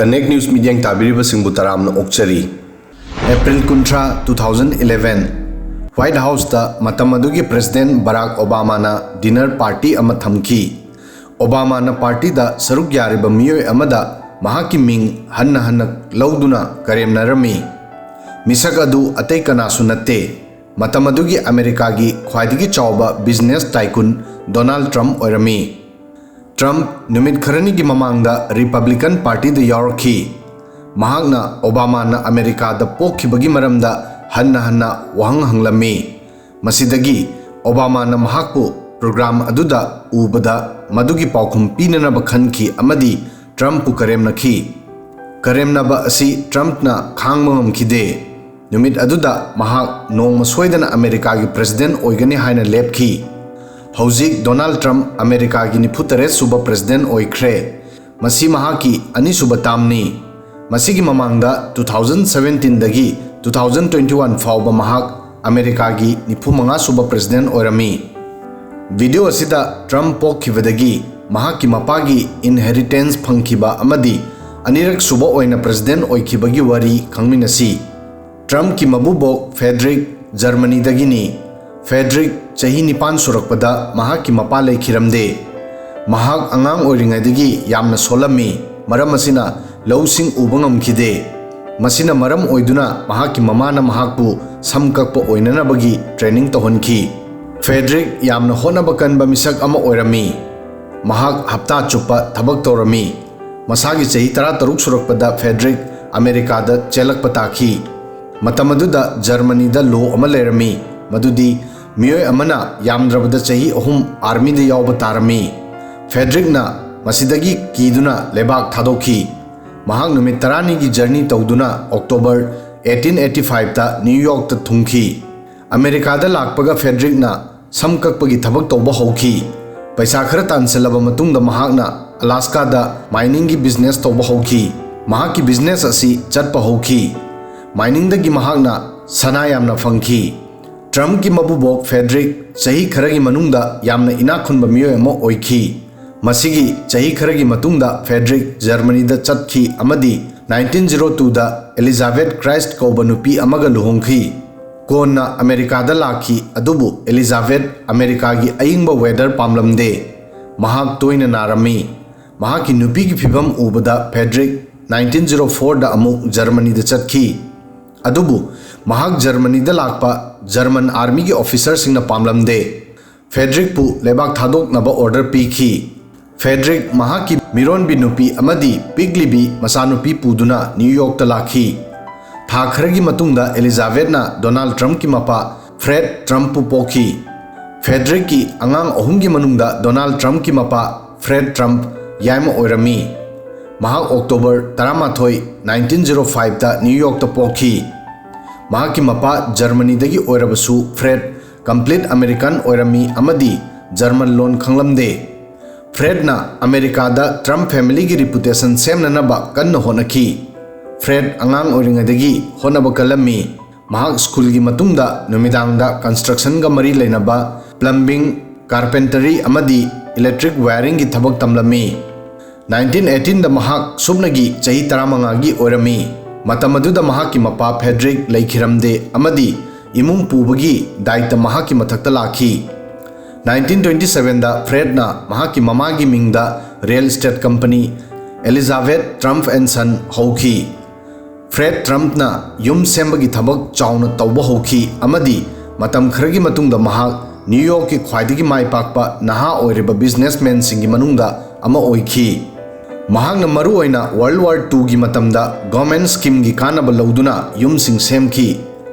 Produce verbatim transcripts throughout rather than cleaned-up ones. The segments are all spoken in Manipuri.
Connect News ꯃꯤꯠꯌꯦꯡ ꯇꯥꯕꯤꯔꯤꯕꯁꯤꯡꯕꯨ ꯇꯔꯥꯝꯅ ꯑꯣꯛꯆꯔꯤ꯫ ꯑꯦꯄ꯭ꯔꯤꯜ ꯀꯨꯟꯊ꯭ꯔꯥ, two thousand eleven, White Houseꯇ ꯃꯇꯝ ꯑꯗꯨꯒꯤ President Barack Obamaꯅ dinner party ꯑꯃ ꯊꯝꯈꯤ꯫ Obamaꯅ partyꯗ ꯁꯔꯨꯛ ꯌꯥꯔꯤꯕ ꯃꯤꯑꯣꯏ ꯑꯃꯗ ꯃꯍꯥꯛꯀꯤ ꯃꯤꯡ ꯍꯟꯅ ꯍꯟꯅ ꯂꯧꯗꯨꯅ ꯀꯔꯦꯝꯅꯔꯝꯃꯤ꯫ ꯃꯤꯁꯛ ꯑꯗꯨ ꯑꯇꯩ ꯀꯅꯥꯁꯨ ꯅꯠꯇꯦ, ꯃꯇꯝ ꯑꯗꯨꯒꯤ ꯑꯃꯦꯔꯤꯀꯥꯒꯤ ꯈ꯭ꯋꯥꯏꯗꯒꯤ ꯆꯥꯎꯕ business tycoon Donald Trump ꯑꯣꯏꯔꯝꯃꯤ꯫ Trump ꯅꯨꯃꯤꯠ ꯈꯔꯅꯤꯒꯤ ꯃꯃꯥꯡꯗ Republican Partyꯗ ꯌꯥꯎꯔꯛꯈꯤ꯫ ꯃꯍꯥꯛꯅ Obamaꯅ ꯑꯃꯦꯔꯤꯀꯥꯗ ꯄꯣꯛꯈꯤꯕꯒꯤ ꯃꯔꯝꯗ ꯍꯟꯅ ꯍꯟꯅ ꯋꯥꯍꯪ ꯍꯪꯂꯝꯃꯤ꯫ ꯃꯁꯤꯗꯒꯤ Obamaꯅ ꯃꯍꯥꯛꯄꯨ program ꯑꯗꯨꯗ ꯎꯕꯗ ꯃꯗꯨꯒꯤ ꯄꯥꯎꯈꯨꯝ ꯄꯤꯅꯅꯕ ꯈꯟꯈꯤ ꯑꯃꯗꯤ Trumpꯄꯨ ꯀꯔꯦꯝꯅꯈꯤ꯫ ꯀꯔꯦꯝꯅꯕ ꯑꯁꯤ Trumpꯅ ꯈꯥꯡꯕ ꯉꯝꯈꯤꯗꯦ꯫ ꯅꯨꯃꯤꯠ ꯑꯗꯨꯗ ꯃꯍꯥꯛ ꯅꯣꯡꯃ ꯁꯣꯏꯗꯅ ꯑꯃꯦꯔꯤꯀꯥꯒꯤ President ꯑꯣꯏꯒꯅꯤ ꯍꯥꯏꯅ ꯂꯦꯞꯈꯤ꯫ ꯍꯧꯖꯤꯛ Donald Trump ꯑꯃꯦꯔꯤꯀꯥꯒꯤ ꯅꯤꯐꯨꯇꯔꯦꯠ ꯁꯨꯕ President ꯑꯣꯏꯈ꯭ꯔꯦ꯫ ꯃꯁꯤ ꯃꯍꯥꯛꯀꯤ ꯑꯅꯤꯁꯨꯕ termꯅꯤ꯫ ꯃꯁꯤꯒꯤ ꯃꯃꯥꯡꯗ two thousand seventeenꯗꯒꯤ two thousand twenty one ꯐꯥꯎꯕ ꯃꯍꯥꯛ ꯑꯃꯦꯔꯤꯀꯥꯒꯤ ꯅꯤꯐꯨꯃꯉꯥ ꯁꯨꯕ President ꯑꯣꯏꯔꯝꯃꯤ꯫ Video ꯑꯁꯤꯗ Trump ꯄꯣꯛꯈꯤꯕꯗꯒꯤ ꯃꯍꯥꯛꯀꯤ ꯃꯄꯥꯒꯤ inheritance ꯐꯪꯈꯤꯕ ꯑꯃꯗꯤ ꯑꯅꯤꯔꯛ ꯁꯨꯕ ꯑꯣꯏꯅ President ꯑꯣꯏꯈꯤꯕꯒꯤ ꯋꯥꯔꯤ ꯈꯪꯃꯤꯟꯅꯁꯤ꯫ Trumpꯀꯤ ꯃꯕꯨꯕꯣꯛ Frederick Germanyꯗꯒꯤꯅꯤ꯫ Frederick ꯆꯍꯤ ꯅꯤꯄꯥꯟ ꯁꯨꯔꯛꯄꯗ ꯃꯍꯥꯛꯀꯤ ꯃꯄꯥ ꯂꯩꯈꯤꯔꯝꯗꯦ꯫ ꯃꯍꯥꯛ ꯑꯉꯥꯡ ꯑꯣꯏꯔꯤꯉꯩꯗꯒꯤ ꯌꯥꯝꯅ ꯁꯣꯜꯂꯝꯃꯤ, ꯃꯔꯝ ꯑꯁꯤꯅ ꯂꯧꯁꯤꯡ ꯎꯕ ꯉꯝꯈꯤꯗꯦ꯫ ꯃꯁꯤꯅ ꯃꯔꯝ ꯑꯣꯏꯗꯨꯅ ꯃꯍꯥꯛꯀꯤ ꯃꯃꯥꯅ ꯃꯍꯥꯛꯄꯨ ꯁꯝ ꯀꯛꯄ ꯑꯣꯏꯅꯅꯕꯒꯤ training ꯇꯧꯍꯟꯈꯤ꯫ Frederick ꯌꯥꯝꯅ ꯍꯣꯠꯅꯕ ꯀꯟꯕ ꯃꯤꯁꯛ ꯑꯃ ꯑꯣꯏꯔꯝꯃꯤ꯫ ꯃꯍꯥꯛ ꯍꯞꯇꯥ ꯆꯨꯞꯄ ꯊꯕꯛ ꯇꯧꯔꯝꯃꯤ꯫ ꯃꯁꯥꯒꯤ ꯆꯍꯤ ꯇꯔꯥꯇꯔꯨꯛ ꯁꯨꯔꯛꯄꯗ Frederick ꯑꯃꯦꯔꯤꯀꯥꯗ ꯆꯦꯜꯂꯛꯄ ꯇꯥꯈꯤ꯫ ꯃꯇꯝ ꯑꯗꯨꯗ Germanyꯗ law ꯑꯃ ꯂꯩꯔꯝꯃꯤ, ꯃꯗꯨꯗꯤ ꯃꯤꯑꯣꯏ ꯑꯃꯅ ꯌꯥꯝꯗ꯭ꯔꯕꯗ ꯆꯍꯤ ꯑꯍꯨꯝ armyꯗ ꯌꯥꯎꯕ ꯇꯥꯔꯝꯃꯤ꯫ Frederickꯅ ꯃꯁꯤꯗꯒꯤ ꯀꯤꯗꯨꯅ ꯂꯩꯕꯥꯛ ꯊꯥꯗꯣꯛꯈꯤ꯫ ꯃꯍꯥꯛ ꯅꯨꯃꯤꯠ ꯇꯔꯥꯅꯤꯒꯤ journey ꯇꯧꯗꯨꯅ October eighteen eighty fiveꯇ New Yorkꯇ ꯊꯨꯡꯈꯤ꯫ ꯑꯃꯦꯔꯤꯀꯥꯗ ꯂꯥꯛꯄꯒ Frederickꯅ ꯁꯝ ꯀꯛꯄꯒꯤ ꯊꯕꯛ ꯇꯧꯕ ꯍꯧꯈꯤ꯫ ꯄꯩꯁꯥ ꯈꯔ ꯇꯥꯟꯁꯤꯜꯂꯕ ꯃꯇꯨꯡꯗ ꯃꯍꯥꯛꯅ Alaskaꯗ miningꯒꯤ business ꯇꯧꯕ ꯍꯧꯈꯤ꯫ ꯃꯍꯥꯛꯀꯤ business ꯑꯁꯤ ꯆꯠꯄ ꯍꯧꯈꯤ꯫ Miningꯗꯒꯤ ꯃꯍꯥꯛꯅ ꯁꯅꯥ ꯌꯥꯝꯅ ꯐꯪꯈꯤ꯫ Trumpꯀꯤ ꯃꯕꯨꯕꯣꯛ Frederick ꯆꯍꯤ ꯈꯔꯒꯤ ꯃꯅꯨꯡꯗ ꯌꯥꯝꯅ ꯏꯅꯥꯛ ꯈꯨꯟꯕ ꯃꯤꯑꯣꯏ ꯑꯃ ꯑꯣꯏꯈꯤ꯫ ꯃꯁꯤꯒꯤ ꯆꯍꯤ ꯈꯔꯒꯤ ꯃꯇꯨꯡꯗ ꯐ꯭ꯔꯦꯗꯔꯤꯛ ꯖꯔꯃꯅꯤꯗ ꯆꯠꯈꯤ ꯑꯃꯗꯤ nineteen zero twoꯗ ꯑꯦꯂꯤꯖꯥꯕꯦꯊ ꯀ꯭ꯔꯥꯏꯁ꯭ꯠ ꯀꯧꯕ ꯅꯨꯄꯤ ꯑꯃꯒ ꯂꯨꯍꯣꯡꯈꯤ꯫ ꯀꯣꯟꯅ ꯑꯃꯦꯔꯤꯀꯥꯗ ꯂꯥꯛꯈꯤ, ꯑꯗꯨꯕꯨ ꯑꯦꯂꯤꯖꯥꯕꯦꯊ ꯑꯃꯦꯔꯤꯀꯥꯒꯤ ꯑꯏꯪꯕ weather ꯄꯥꯝꯂꯝꯗꯦ꯫ ꯃꯍꯥꯛ ꯇꯣꯏꯅ ꯅꯥꯔꯝꯃꯤ꯫ ꯃꯍꯥꯛꯀꯤ ꯅꯨꯄꯤꯒꯤ ꯐꯤꯚꯝ ꯎꯕꯗ ꯐ꯭ꯔꯦꯗꯔꯤꯛ nineteen zero fourꯗ ꯑꯃꯨꯛ ꯖꯔꯃꯅꯤꯗ ꯆꯠꯈꯤ꯫ ꯑꯗꯨꯕꯨ ꯃꯍꯥꯛ ꯖꯔꯃꯅꯤꯗ ꯂꯥꯛꯄ ꯖꯔꯃꯟ ꯑꯥꯔꯃꯤꯒꯤ ꯑꯣꯐꯤꯁꯔꯁꯤꯡꯅ ꯄꯥꯝꯂꯝꯗꯦ꯫ ꯐ꯭ꯔꯦꯗꯔꯤꯛꯄꯨ ꯂꯩꯕꯥꯛ ꯊꯥꯗꯣꯛꯅꯕ ꯑꯣꯔꯗꯔ ꯄꯤꯈꯤ꯫ ꯐ꯭ꯔꯦꯗꯔꯤꯛ ꯃꯍꯥꯛꯀꯤ ꯃꯤꯔꯣꯟꯕꯤ ꯅꯨꯄꯤ ꯑꯃꯗꯤ ꯄꯤꯛꯂꯤꯕꯤ ꯃꯆꯥꯅꯨꯄꯤ ꯄꯨꯗꯨꯅ ꯅ꯭ꯌꯨ ꯌꯣꯔꯛꯇ ꯂꯥꯛꯈꯤ꯫ ꯊꯥ ꯈꯔꯒꯤ ꯃꯇꯨꯡꯗ ꯑꯦꯂꯤꯖꯥꯕꯦꯊꯅ ꯗꯣꯅꯥꯜꯗ ꯇ꯭ꯔꯝꯞꯀꯤ ꯃꯄꯥ ꯐ꯭ꯔꯦꯗ ꯇ꯭ꯔꯝꯞꯄꯨ ꯄꯣꯛꯈꯤ꯫ ꯐ꯭ꯔꯦꯗꯔꯤꯛꯀꯤ ꯑꯉꯥꯡ ꯑꯍꯨꯝꯒꯤ ꯃꯅꯨꯡꯗ ꯗꯣꯅꯥꯜꯗ ꯇ꯭ꯔꯝꯞꯀꯤ ꯃꯄꯥ ꯐ꯭ꯔꯦꯗ ꯇ꯭ꯔꯝꯞ ꯌꯥꯏꯃ ꯑꯣꯏꯔꯝꯃꯤ꯫ ꯃꯍꯥꯛ ꯑꯣꯛꯇꯣꯕꯔ ꯇꯔꯥꯃꯥꯊꯣꯏ, nineteen zero fiveꯇ ꯅ꯭ꯌꯨ ꯌꯣꯔꯛꯇ ꯄꯣꯛꯈꯤ꯫ ꯃꯍꯥꯛꯀꯤ ꯃꯄꯥ ꯖꯔꯃꯅꯤꯗꯒꯤ ꯑꯣꯏꯔꯕꯁꯨ ꯐ꯭ꯔꯦꯗ complete American ꯑꯣꯏꯔꯝꯃꯤ ꯑꯃꯗꯤ ꯖꯔꯃꯟ ꯂꯣꯟ ꯈꯪꯂꯝꯗꯦ꯫ ꯐ꯭ꯔꯦꯗꯅ ꯑꯃꯦꯔꯤꯀꯥꯗ ꯇ꯭ꯔꯝꯞ familyꯒꯤ reputation ꯁꯦꯝꯅꯅꯕ ꯀꯟꯅ ꯍꯣꯠꯅꯈꯤ꯫ ꯐ꯭ꯔꯦꯗ ꯑꯉꯥꯡ ꯑꯣꯏꯔꯤꯉꯩꯗꯒꯤ ꯍꯣꯠꯅꯕ ꯀꯜꯂꯝꯃꯤ꯫ ꯃꯍꯥꯛ ꯁ꯭ꯀꯨꯜꯒꯤ ꯃꯇꯨꯡꯗ ꯅꯨꯃꯤꯗꯥꯡꯗ constructionꯒ ꯃꯔꯤ ꯂꯩꯅꯕ plumbing, carpentry ꯑꯃꯗꯤ electric wiringꯒꯤ ꯊꯕꯛ ꯇꯝꯂꯝꯃꯤ꯫ Nineteen eighteenꯗ ꯃꯍꯥꯛ ꯁꯨꯞꯅꯒꯤ ꯆꯍꯤ ꯇꯔꯥꯃꯉꯥꯒꯤ ꯑꯣꯏꯔꯝꯃꯤ꯫ ꯃꯇꯝ ꯑꯗꯨꯗ ꯃꯍꯥꯛꯀꯤ ꯃꯄꯥ ꯐ꯭ꯔꯦꯗꯔꯤꯛ ꯂꯩꯈꯤꯔꯝꯗꯦ ꯑꯃꯗꯤ ꯏꯃꯨꯡ ꯄꯨꯕꯒꯤ ꯗꯥꯏꯇ ꯃꯍꯥꯛꯀꯤ ꯃꯊꯛꯇ ꯂꯥꯛꯈꯤ꯫ Nineteen twenty sevenꯗ ꯐ꯭ꯔꯦꯗꯅ ꯃꯍꯥꯛꯀꯤ ꯃꯃꯥꯒꯤ ꯃꯤꯡꯗ real estate company Elizabeth Trump and Son ꯍꯧꯈꯤ꯫ ꯐ꯭ꯔꯦꯗ ꯇ꯭ꯔꯝꯞꯅ ꯌꯨꯝ ꯁꯦꯝꯕꯒꯤ ꯊꯕꯛ ꯆꯥꯎꯅ ꯇꯧꯕ ꯍꯧꯈꯤ ꯑꯃꯗꯤ ꯃꯇꯝ ꯈꯔꯒꯤ ꯃꯇꯨꯡꯗ ꯃꯍꯥꯛ ꯅ꯭ꯌꯨ ꯌꯣꯔꯛꯀꯤ ꯈ꯭ꯋꯥꯏꯗꯒꯤ ꯃꯥꯏ ꯄꯥꯛꯄ ꯅꯍꯥ ꯑꯣꯏꯔꯤꯕ businessmanꯁꯤꯡꯒꯤ ꯃꯅꯨꯡꯗ ꯑꯃ ꯑꯣꯏꯈꯤ꯫ ꯃꯍꯥꯛꯅ ꯃꯔꯨꯑꯣꯏꯅ World War twoꯒꯤ ꯃꯇꯝꯗ government schemeꯒꯤ ꯀꯥꯟꯅꯕ ꯂꯧꯗꯨꯅ ꯌꯨꯝꯁꯤꯡ ꯁꯦꯝꯈꯤ꯫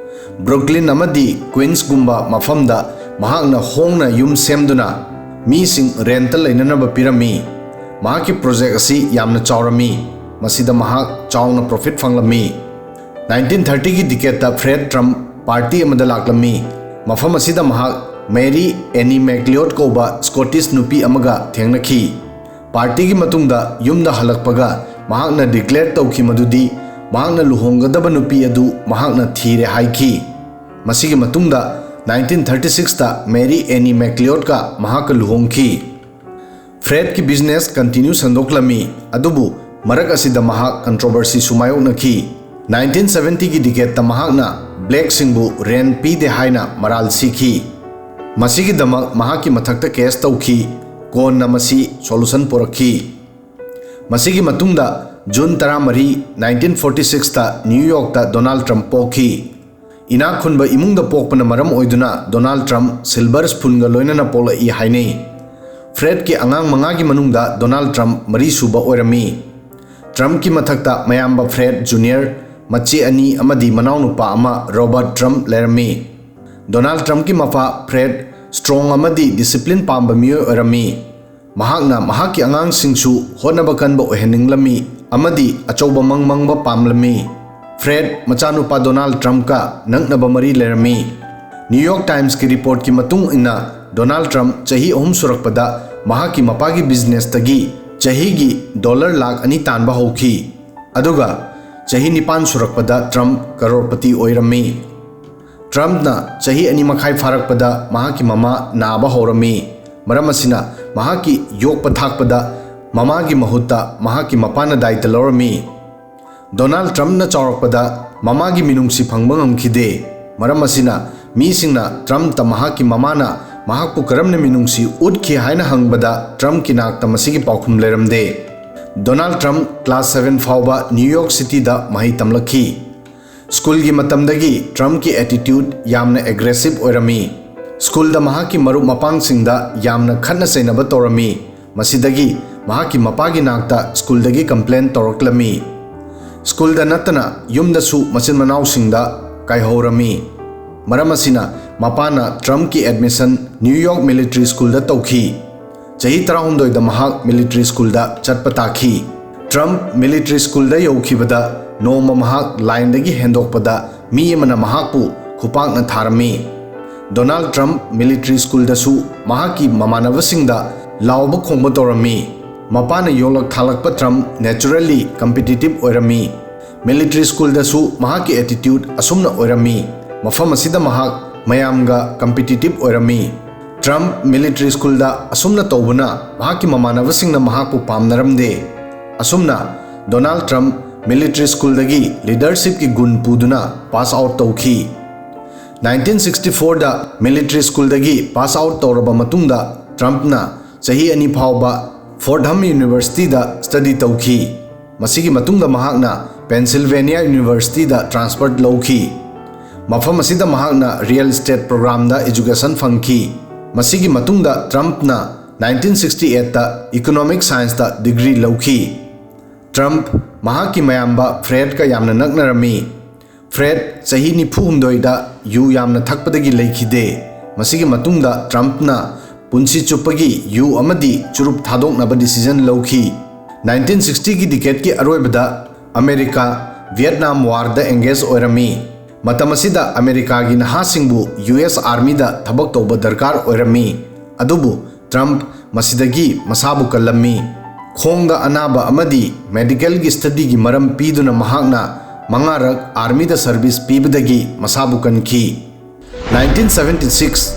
ꯕ꯭ꯔꯨꯛꯂꯤꯟ ꯑꯃꯗꯤ ꯀ꯭ꯋꯤꯟꯁꯒꯨꯝꯕ ꯃꯐꯝꯗ ꯃꯍꯥꯛꯅ ꯍꯣꯡꯅ ꯌꯨꯝ ꯁꯦꯝꯗꯨꯅ ꯃꯤꯁꯤꯡ rentꯇ ꯂꯩꯅꯅꯕ ꯄꯤꯔꯝꯃꯤ꯫ ꯃꯍꯥꯛꯀꯤ project ꯑꯁꯤ ꯌꯥꯝꯅ ꯆꯥꯎꯔꯝꯃꯤ꯫ ꯃꯁꯤꯗ ꯃꯍꯥꯛ ꯆꯥꯎꯅ profit ꯐꯪꯂꯝꯃꯤ꯫ Nineteen thirtyꯒꯤ decadeꯇ ꯐ꯭ꯔꯦꯗ ꯇ꯭ꯔꯝꯞ party ꯑꯃꯗ ꯂꯥꯛꯂꯝꯃꯤ꯫ ꯃꯐꯝ ꯑꯁꯤꯗ ꯃꯍꯥꯛ ꯃꯦꯔꯤ ꯑꯦꯅꯤ ꯃꯦꯛꯂꯤꯑꯣꯠ ꯀꯧꯕ Scottish ꯅꯨꯄꯤ ꯑꯃꯒ ꯊꯦꯡꯅꯈꯤ꯫ Partyꯒꯤ ꯃꯇꯨꯡꯗ ꯌꯨꯝꯗ ꯍꯜꯂꯛꯄꯒ ꯃꯍꯥꯛꯅ declare ꯇꯧꯈꯤ ꯃꯗꯨꯗꯤ ꯃꯍꯥꯛꯅ ꯂꯨꯍꯣꯡꯒꯗꯕ ꯅꯨꯄꯤ ꯑꯗꯨ ꯃꯍꯥꯛꯅ ꯊꯤꯔꯦ ꯍꯥꯏꯈꯤ꯫ ꯃꯁꯤꯒꯤ ꯃꯇꯨꯡꯗ nineteen thirty sixꯇ ꯃꯦꯔꯤ ꯑꯦꯅꯤ ꯃꯦꯛꯂꯤꯑꯣꯠꯀ ꯃꯍꯥꯛꯀ ꯂꯨꯍꯣꯡꯈꯤ꯫ ꯐ꯭ꯔꯦꯗꯀꯤ ꯕꯤꯖꯤꯅꯦꯁ ꯀꯟꯇꯤꯅ꯭ꯌꯨ ꯁꯟꯗꯣꯛꯂꯝꯃꯤ, ꯑꯗꯨꯕꯨ ꯃꯔꯛ ꯑꯁꯤꯗ ꯃꯍꯥꯛ ꯀꯟꯇ꯭ꯔꯣꯚꯔꯁꯤꯁꯨ ꯃꯥꯌꯣꯛꯅꯈꯤ꯫ ꯅꯥꯏꯟꯇꯤꯟ ꯁꯚꯦꯟꯇꯤꯒꯤ ꯗꯤꯀꯦꯗꯇ ꯃꯍꯥꯛꯅ ꯕ꯭ꯂꯦꯛꯁꯤꯡꯕꯨ ꯔꯦꯟꯠ ꯄꯤꯗꯦ ꯍꯥꯏꯅ ꯃꯔꯥꯜ ꯁꯤꯈꯤ꯫ ꯃꯁꯤꯒꯤꯗꯃꯛ ꯃꯍꯥꯛꯀꯤ ꯃꯊꯛꯇ ꯀꯦꯁ ꯇꯧꯈꯤ꯫ ꯀꯣꯟꯅ ꯃꯁꯤ ꯁꯣꯂꯨꯁꯟ ꯄꯨꯔꯛꯈꯤ꯫ ꯃꯁꯤꯒꯤ ꯃꯇꯨꯡꯗ ꯖꯨꯟ ꯇꯔꯥꯃꯔꯤ, ꯅꯥꯏꯟꯇꯤꯟ ꯐꯣꯔꯇꯤ ꯁꯤꯛꯁꯇ ꯅ꯭ꯌꯨ ꯌꯣꯔꯛꯇ ꯗꯣꯅꯥꯜꯗ ꯇ꯭ꯔꯝꯞ ꯄꯣꯛꯈꯤ꯫ ꯏꯅꯥꯛ ꯈꯨꯟꯕ ꯏꯃꯨꯡꯗ ꯄꯣꯛꯄꯅ ꯃꯔꯝ ꯑꯣꯏꯗꯨꯅ ꯗꯣꯅꯥꯜꯗ ꯇ꯭ꯔꯝꯞ ꯁꯤꯜꯚꯔ ꯁ꯭ꯄꯨꯟꯒ ꯂꯣꯏꯅꯅ ꯄꯣꯛꯂꯛꯏ ꯍꯥꯏꯅꯩ꯫ ꯐ꯭ꯔꯦꯗꯀꯤ ꯑꯉꯥꯡ ꯃꯉꯥꯒꯤ ꯃꯅꯨꯡꯗ ꯗꯣꯅꯥꯜꯗ ꯇ꯭ꯔꯝꯞ ꯃꯔꯤꯁꯨꯕ ꯑꯣꯏꯔꯝꯃꯤ꯫ ꯇ꯭ꯔꯝꯞꯀꯤ ꯃꯊꯛꯇ ꯃꯌꯥꯝꯕ ꯐ꯭ꯔꯦꯗ ꯖꯨꯅꯤꯌꯔ, ꯃꯆꯦ ꯑꯅꯤ ꯑꯃꯗꯤ ꯃꯅꯥꯎꯅꯨꯄꯥ ꯑꯃ ꯔꯣꯕꯔꯠ ꯇ꯭ꯔꯝꯞ ꯂꯩꯔꯝꯃꯤ꯫ ꯗꯣꯅꯥꯜꯗ ꯇ꯭ꯔꯝꯞꯀꯤ ꯃꯄꯥ ꯐ꯭ꯔꯦꯗ ꯁ꯭ꯇ꯭ꯔꯣꯡ ꯑꯃꯗꯤ ꯗꯤꯁꯤꯄ꯭ꯂꯤꯟ ꯄꯥꯝꯕ ꯃꯤꯑꯣꯏ ꯑꯣꯏꯔꯝꯃꯤ꯫ ꯃꯍꯥꯛꯅ ꯃꯍꯥꯛꯀꯤ ꯑꯉꯥꯡꯁꯤꯡꯁꯨ ꯍꯣꯠꯅꯕ ꯀꯟꯕ ꯑꯣꯏꯍꯟꯅꯤꯡꯂꯝꯃꯤ ꯑꯃꯗꯤ ꯑꯆꯧꯕ ꯃꯪ ꯃꯪꯕ ꯄꯥꯝꯂꯝꯃꯤ꯫ ꯐ꯭ꯔꯦꯗ ꯃꯆꯥꯅꯨꯄꯥ ꯗꯣꯅꯥꯜꯗ ꯇ꯭ꯔꯝꯞꯀ ꯅꯛꯅꯕ ꯃꯔꯤ ꯂꯩꯔꯝꯃꯤ꯫ ꯅ꯭ꯌꯨ ꯌꯣꯔꯛ ꯇꯥꯏꯝꯁꯀꯤ ꯔꯤꯄꯣꯔꯠꯀꯤ ꯃꯇꯨꯡ ꯏꯟꯅ, ꯗꯣꯅꯥꯜꯗ ꯇ꯭ꯔꯝꯞ ꯆꯍꯤ ꯑꯍꯨꯝ ꯁꯨꯔꯛꯄꯗ ꯃꯍꯥꯛꯀꯤ ꯃꯄꯥꯒꯤ ꯕꯤꯖꯤꯅꯦꯁꯇꯒꯤ ꯆꯍꯤꯒꯤ ꯗꯣꯂꯔ ꯂꯥꯈ ꯑꯅꯤ ꯇꯥꯟꯕ ꯍꯧꯈꯤ, ꯑꯗꯨꯒ ꯆꯍꯤ ꯅꯤꯄꯥꯟ ꯁꯨꯔꯛꯄꯗ ꯇ꯭ꯔꯝꯞ ꯀꯔꯣꯔꯄꯇꯤ ꯑꯣꯏꯔꯝꯃꯤ꯫ ꯇ꯭ꯔꯝꯞꯅ ꯆꯍꯤ ꯑꯅꯤ ꯃꯈꯥꯏ ꯐꯥꯔꯛꯄꯗ ꯃꯍꯥꯛꯀꯤ ꯃꯃꯥ ꯅꯥꯕ ꯍꯧꯔꯝꯃꯤ꯫ ꯃꯔꯝ ꯑꯁꯤꯅ, ꯃꯍꯥꯛꯀꯤ ꯌꯣꯛꯄ ꯊꯥꯛꯄꯗ ꯃꯃꯥꯒꯤ ꯃꯍꯨꯠꯇ ꯃꯍꯥꯛꯀꯤ ꯃꯄꯥꯅ ꯗꯥꯏꯇ ꯂꯧꯔꯝꯃꯤ꯫ ꯗꯣꯅꯥꯜꯗ ꯇ꯭ꯔꯝꯞꯅ ꯆꯥꯎꯔꯛꯄꯗ ꯃꯃꯥꯒꯤ ꯃꯤꯅꯨꯡꯁꯤ ꯐꯪꯕ ꯉꯝꯈꯤꯗꯦ꯫ ꯃꯔꯝ ꯑꯁꯤꯅ, ꯃꯤꯁꯤꯡꯅ ꯇ꯭ꯔꯝꯞꯇ ꯃꯍꯥꯛꯀꯤ ꯃꯃꯥꯅ ꯃꯍꯥꯛꯄꯨ ꯀꯔꯝꯅ ꯃꯤꯅꯨꯡꯁꯤ ꯎꯠꯈꯤ ꯍꯥꯏꯅ ꯍꯪꯕꯗ, ꯇ꯭ꯔꯝꯞꯀꯤ ꯅꯥꯛꯇ ꯃꯁꯤꯒꯤ ꯄꯥꯎꯈꯨꯝ ꯂꯩꯔꯝꯗꯦ꯫ ꯗꯣꯅꯥꯜꯗ ꯇ꯭ꯔꯝꯞ ꯀ꯭ꯂꯥꯁ ꯁꯚꯦꯟ ꯐꯥꯎꯕ ꯅ꯭ꯌꯨ ꯌꯣꯔꯛ ꯁꯤꯇꯤꯗ ꯃꯍꯩ ꯇꯝꯂꯛꯈꯤ꯫ ꯁ꯭ꯀꯨꯜꯒꯤ ꯃꯇꯝꯗꯒꯤ ꯇ꯭ꯔꯝꯞꯀꯤ ꯑꯦꯇꯤꯇ꯭ꯌꯨꯗ ꯌꯥꯝꯅ ꯑꯦꯒ꯭ꯔꯦꯁꯤꯚ ꯑꯣꯏꯔꯝꯃꯤ꯫ ꯁ꯭ꯀꯨꯜꯗ ꯃꯍꯥꯛꯀꯤ ꯃꯔꯨꯞ ꯃꯄꯥꯡꯁꯤꯡꯗ ꯌꯥꯝꯅ ꯈꯠꯅ ꯆꯩꯅꯕ ꯇꯧꯔꯝꯃꯤ꯫ ꯃꯁꯤꯗꯒꯤ ꯃꯍꯥꯛꯀꯤ ꯃꯄꯥꯒꯤ ꯅꯥꯛꯇ ꯁ꯭ꯀꯨꯜꯗꯒꯤ ꯀꯝꯄ꯭ꯂꯦꯟ ꯇꯧꯔꯛꯂꯝꯃꯤ꯫ ꯁ꯭ꯀꯨꯜꯗ ꯅꯠꯇꯅ ꯌꯨꯝꯗꯁꯨ ꯃꯆꯤꯟ ꯃꯅꯥꯎꯁꯤꯡꯗ ꯀꯥꯏꯍꯧꯔꯝꯃꯤ꯫ ꯃꯔꯝ ꯑꯁꯤꯅ, ꯃꯄꯥꯅ ꯇ꯭ꯔꯝꯞꯀꯤ ꯑꯦꯗꯃꯤꯁꯟ ꯅ꯭ꯌꯨ ꯌꯣꯔꯛ ꯃꯤꯂꯤꯇꯔꯤ ꯁ꯭ꯀꯨꯜꯗ ꯇꯧꯈꯤ꯫ ꯆꯍꯤ ꯇꯔꯥꯍꯨꯝꯗꯣꯏꯗ ꯃꯍꯥꯛ ꯃꯤꯂꯤꯇꯔꯤ ꯁ꯭ꯀꯨꯜꯗ ꯆꯠꯄ ꯇꯥꯈꯤ꯫ ꯇ꯭ꯔꯝꯞ ꯃꯤꯂꯤꯇꯔꯤ ꯁ꯭ꯀꯨꯜꯗ ꯌꯧꯈꯤꯕꯗ, ꯅꯣꯡꯃ ꯃꯍꯥꯛ ꯂꯥꯏꯟꯗꯒꯤ ꯍꯦꯟꯗꯣꯛꯄꯗ ꯃꯤ ꯑꯃꯅ ꯃꯍꯥꯛꯄꯨ ꯈꯨꯄꯥꯛꯅ ꯊꯥꯔꯝꯃꯤ꯫ ꯗꯣꯅꯥꯜꯗ ꯇ꯭ꯔꯝꯞ ꯃꯤꯂꯤꯇꯔꯤ ꯁ꯭ꯀꯨꯜꯗꯁꯨ ꯃꯍꯥꯛꯀꯤ ꯃꯃꯥꯟꯅꯕꯁꯤꯡꯗ ꯂꯥꯎꯕ ꯈꯣꯡꯕ ꯇꯧꯔꯝꯃꯤ꯫ ꯃꯄꯥꯅ ꯌꯣꯛꯂꯛ ꯊꯥꯂꯛꯄ ꯇ꯭ꯔꯝꯞ ꯅꯦꯆꯔꯦꯜꯂꯤ ꯀꯝꯄꯤꯇꯤꯇꯤꯚ ꯑꯣꯏꯔꯝꯃꯤ꯫ ꯃꯤꯂꯤꯇꯔꯤ ꯁ꯭ꯀꯨꯜꯗꯁꯨ ꯃꯍꯥꯛꯀꯤ ꯑꯦꯇꯤꯇ꯭ꯌꯨꯗ ꯑꯁꯨꯝꯅ ꯑꯣꯏꯔꯝꯃꯤ꯫ ꯃꯐꯝ ꯑꯁꯤꯗ ꯃꯍꯥꯛ ꯃꯌꯥꯝꯒ ꯀꯝꯄꯤꯇꯤꯇꯤꯚ ꯑꯣꯏꯔꯝꯃꯤ꯫ ꯇ꯭ꯔꯝꯞ ꯃꯤꯂꯤꯇꯔꯤ ꯁ꯭ꯀꯨꯜꯗ ꯑꯁꯨꯝꯅ ꯇꯧꯕꯅ ꯃꯍꯥꯛꯀꯤ ꯃꯃꯥꯟꯅꯕꯁꯤꯡꯅ ꯃꯍꯥꯛꯄꯨ ꯄꯥꯝꯅꯔꯝꯗꯦ꯫ ꯑꯁꯨꯝꯅ ꯗꯣꯅꯥꯜꯗ ꯇ꯭ꯔꯝꯞ ꯃꯤꯂꯤꯇꯔꯤ ꯁ꯭ꯀꯨꯜꯗꯒꯤ ꯂꯤꯗꯔꯁꯤꯞꯀꯤ ꯒꯨꯟ ꯄꯨꯗꯨꯅ ꯄꯥꯁ ꯑꯥꯎꯠ ꯇꯧꯈꯤ꯫ ꯅꯥꯏꯟꯇꯤꯟ ꯁꯤꯛꯁꯇꯤ ꯐꯣꯔꯗ ꯃꯤꯂꯤꯇꯔꯤ ꯁ꯭ꯀꯨꯜꯗꯒꯤ ꯄꯥꯁ ꯑꯥꯎꯠ ꯇꯧꯔꯕ ꯃꯇꯨꯡꯗ ꯇ꯭ꯔꯝꯞꯅ ꯆꯍꯤ ꯑꯅꯤ ꯐꯥꯎꯕ ꯐꯣꯔꯗꯍꯝ ꯌꯨꯅꯤꯚꯔꯁꯤꯇꯤꯗ ꯁ꯭ꯇꯗꯤ ꯇꯧꯈꯤ꯫ ꯃꯁꯤꯒꯤ ꯃꯇꯨꯡꯗ ꯃꯍꯥꯛꯅ ꯄꯦꯟꯁꯤꯜꯚꯦꯅꯤꯌꯥ ꯌꯨꯅꯤꯚꯔꯁꯤꯇꯤꯗ ꯇ꯭ꯔꯥꯟꯁꯐꯔ ꯂꯧꯈꯤ꯫ ꯃꯐꯝ ꯑꯁꯤꯗ ꯃꯍꯥꯛꯅ ꯔꯤꯌꯦꯜ ꯏꯁꯇꯦꯠ ꯄ꯭ꯔꯣꯒ꯭ꯔꯥꯝꯗ ꯑꯦꯖꯨꯀꯦꯁꯟ ꯐꯪꯈꯤ꯫ ꯃꯁꯤꯒꯤ ꯃꯇꯨꯡꯗ ꯇ꯭ꯔꯝꯞꯅ ꯅꯥꯏꯟꯇꯤꯟ ꯁꯤꯛꯁꯇꯤ ꯑꯩꯠꯇ ꯏꯀꯣꯅꯣꯃꯤꯛ ꯁꯥꯏꯟꯁꯇ ꯗꯤꯒ꯭ꯔꯤ ꯂꯧꯈꯤ꯫ ꯇ꯭ꯔꯝꯞ ꯃꯍꯥꯛꯀꯤ ꯃꯌꯥꯝꯕ ꯐ꯭ꯔꯦꯗꯀ ꯌꯥꯝꯅ ꯅꯛꯅꯔꯝꯃꯤ꯫ ꯐ꯭ꯔꯦꯗ ꯆꯍꯤ ꯅꯤꯐꯨ ꯍꯨꯝꯗꯣꯏꯗ ꯌꯨ ꯌꯥꯝꯅ ꯊꯛꯄꯗꯒꯤ ꯂꯩꯈꯤꯗꯦ꯫ ꯃꯁꯤꯒꯤ ꯃꯇꯨꯡꯗ ꯇ꯭ꯔꯝꯞꯅ ꯄꯨꯟꯁꯤ ꯆꯨꯞꯄꯒꯤ ꯌꯨ ꯑꯃꯗꯤ ꯆꯨꯔꯨꯞ ꯊꯥꯗꯣꯛꯅꯕ ꯗꯤꯁꯤꯖꯟ ꯂꯧꯈꯤ꯫ ꯅꯥꯏꯟꯇꯤꯟ ꯁꯤꯛꯁꯇꯤꯒꯤ ꯗꯤꯀꯦꯠꯀꯤ ꯑꯔꯣꯏꯕꯗ ꯑꯃꯦꯔꯤꯀꯥ ꯚꯤꯌꯦꯠꯅꯥꯝ ꯋꯥꯔꯗ ꯑꯦꯡꯒꯦꯖ ꯑꯣꯏꯔꯝꯃꯤ꯫ ꯃꯇꯝ ꯑꯁꯤꯗ ꯑꯃꯦꯔꯤꯀꯥꯒꯤ ꯅꯍꯥꯁꯤꯡꯕꯨ ꯌꯨ ꯑꯦꯁ ꯑꯥꯔꯃꯤꯗ ꯊꯕꯛ ꯇꯧꯕ ꯗꯔꯀꯥꯔ ꯑꯣꯏꯔꯝꯃꯤ꯫ ꯑꯗꯨꯕꯨ ꯇ꯭ꯔꯝꯞ ꯃꯁꯤꯗꯒꯤ ꯃꯁꯥꯕꯨ ꯀꯜꯂꯝꯃꯤ꯫ ꯈꯣꯡꯗ ꯑꯅꯥꯕ ꯑꯃꯗꯤ ꯃꯦꯗꯤꯀꯦꯜꯒꯤ ꯁ꯭ꯇꯗꯤꯒꯤ ꯃꯔꯝ ꯄꯤꯗꯨꯅ ꯃꯍꯥꯛꯅ ꯃꯉꯥꯔꯛ ꯑꯥꯔꯃꯤꯗ ꯁꯔꯚꯤꯁ ꯄꯤꯕꯗꯒꯤ ꯃꯁꯥꯕꯨ ꯀꯟꯈꯤ꯫ ꯅꯥꯏꯟꯇꯤꯟ ꯁꯚꯦꯟꯇꯤ ꯁꯤꯛꯁ,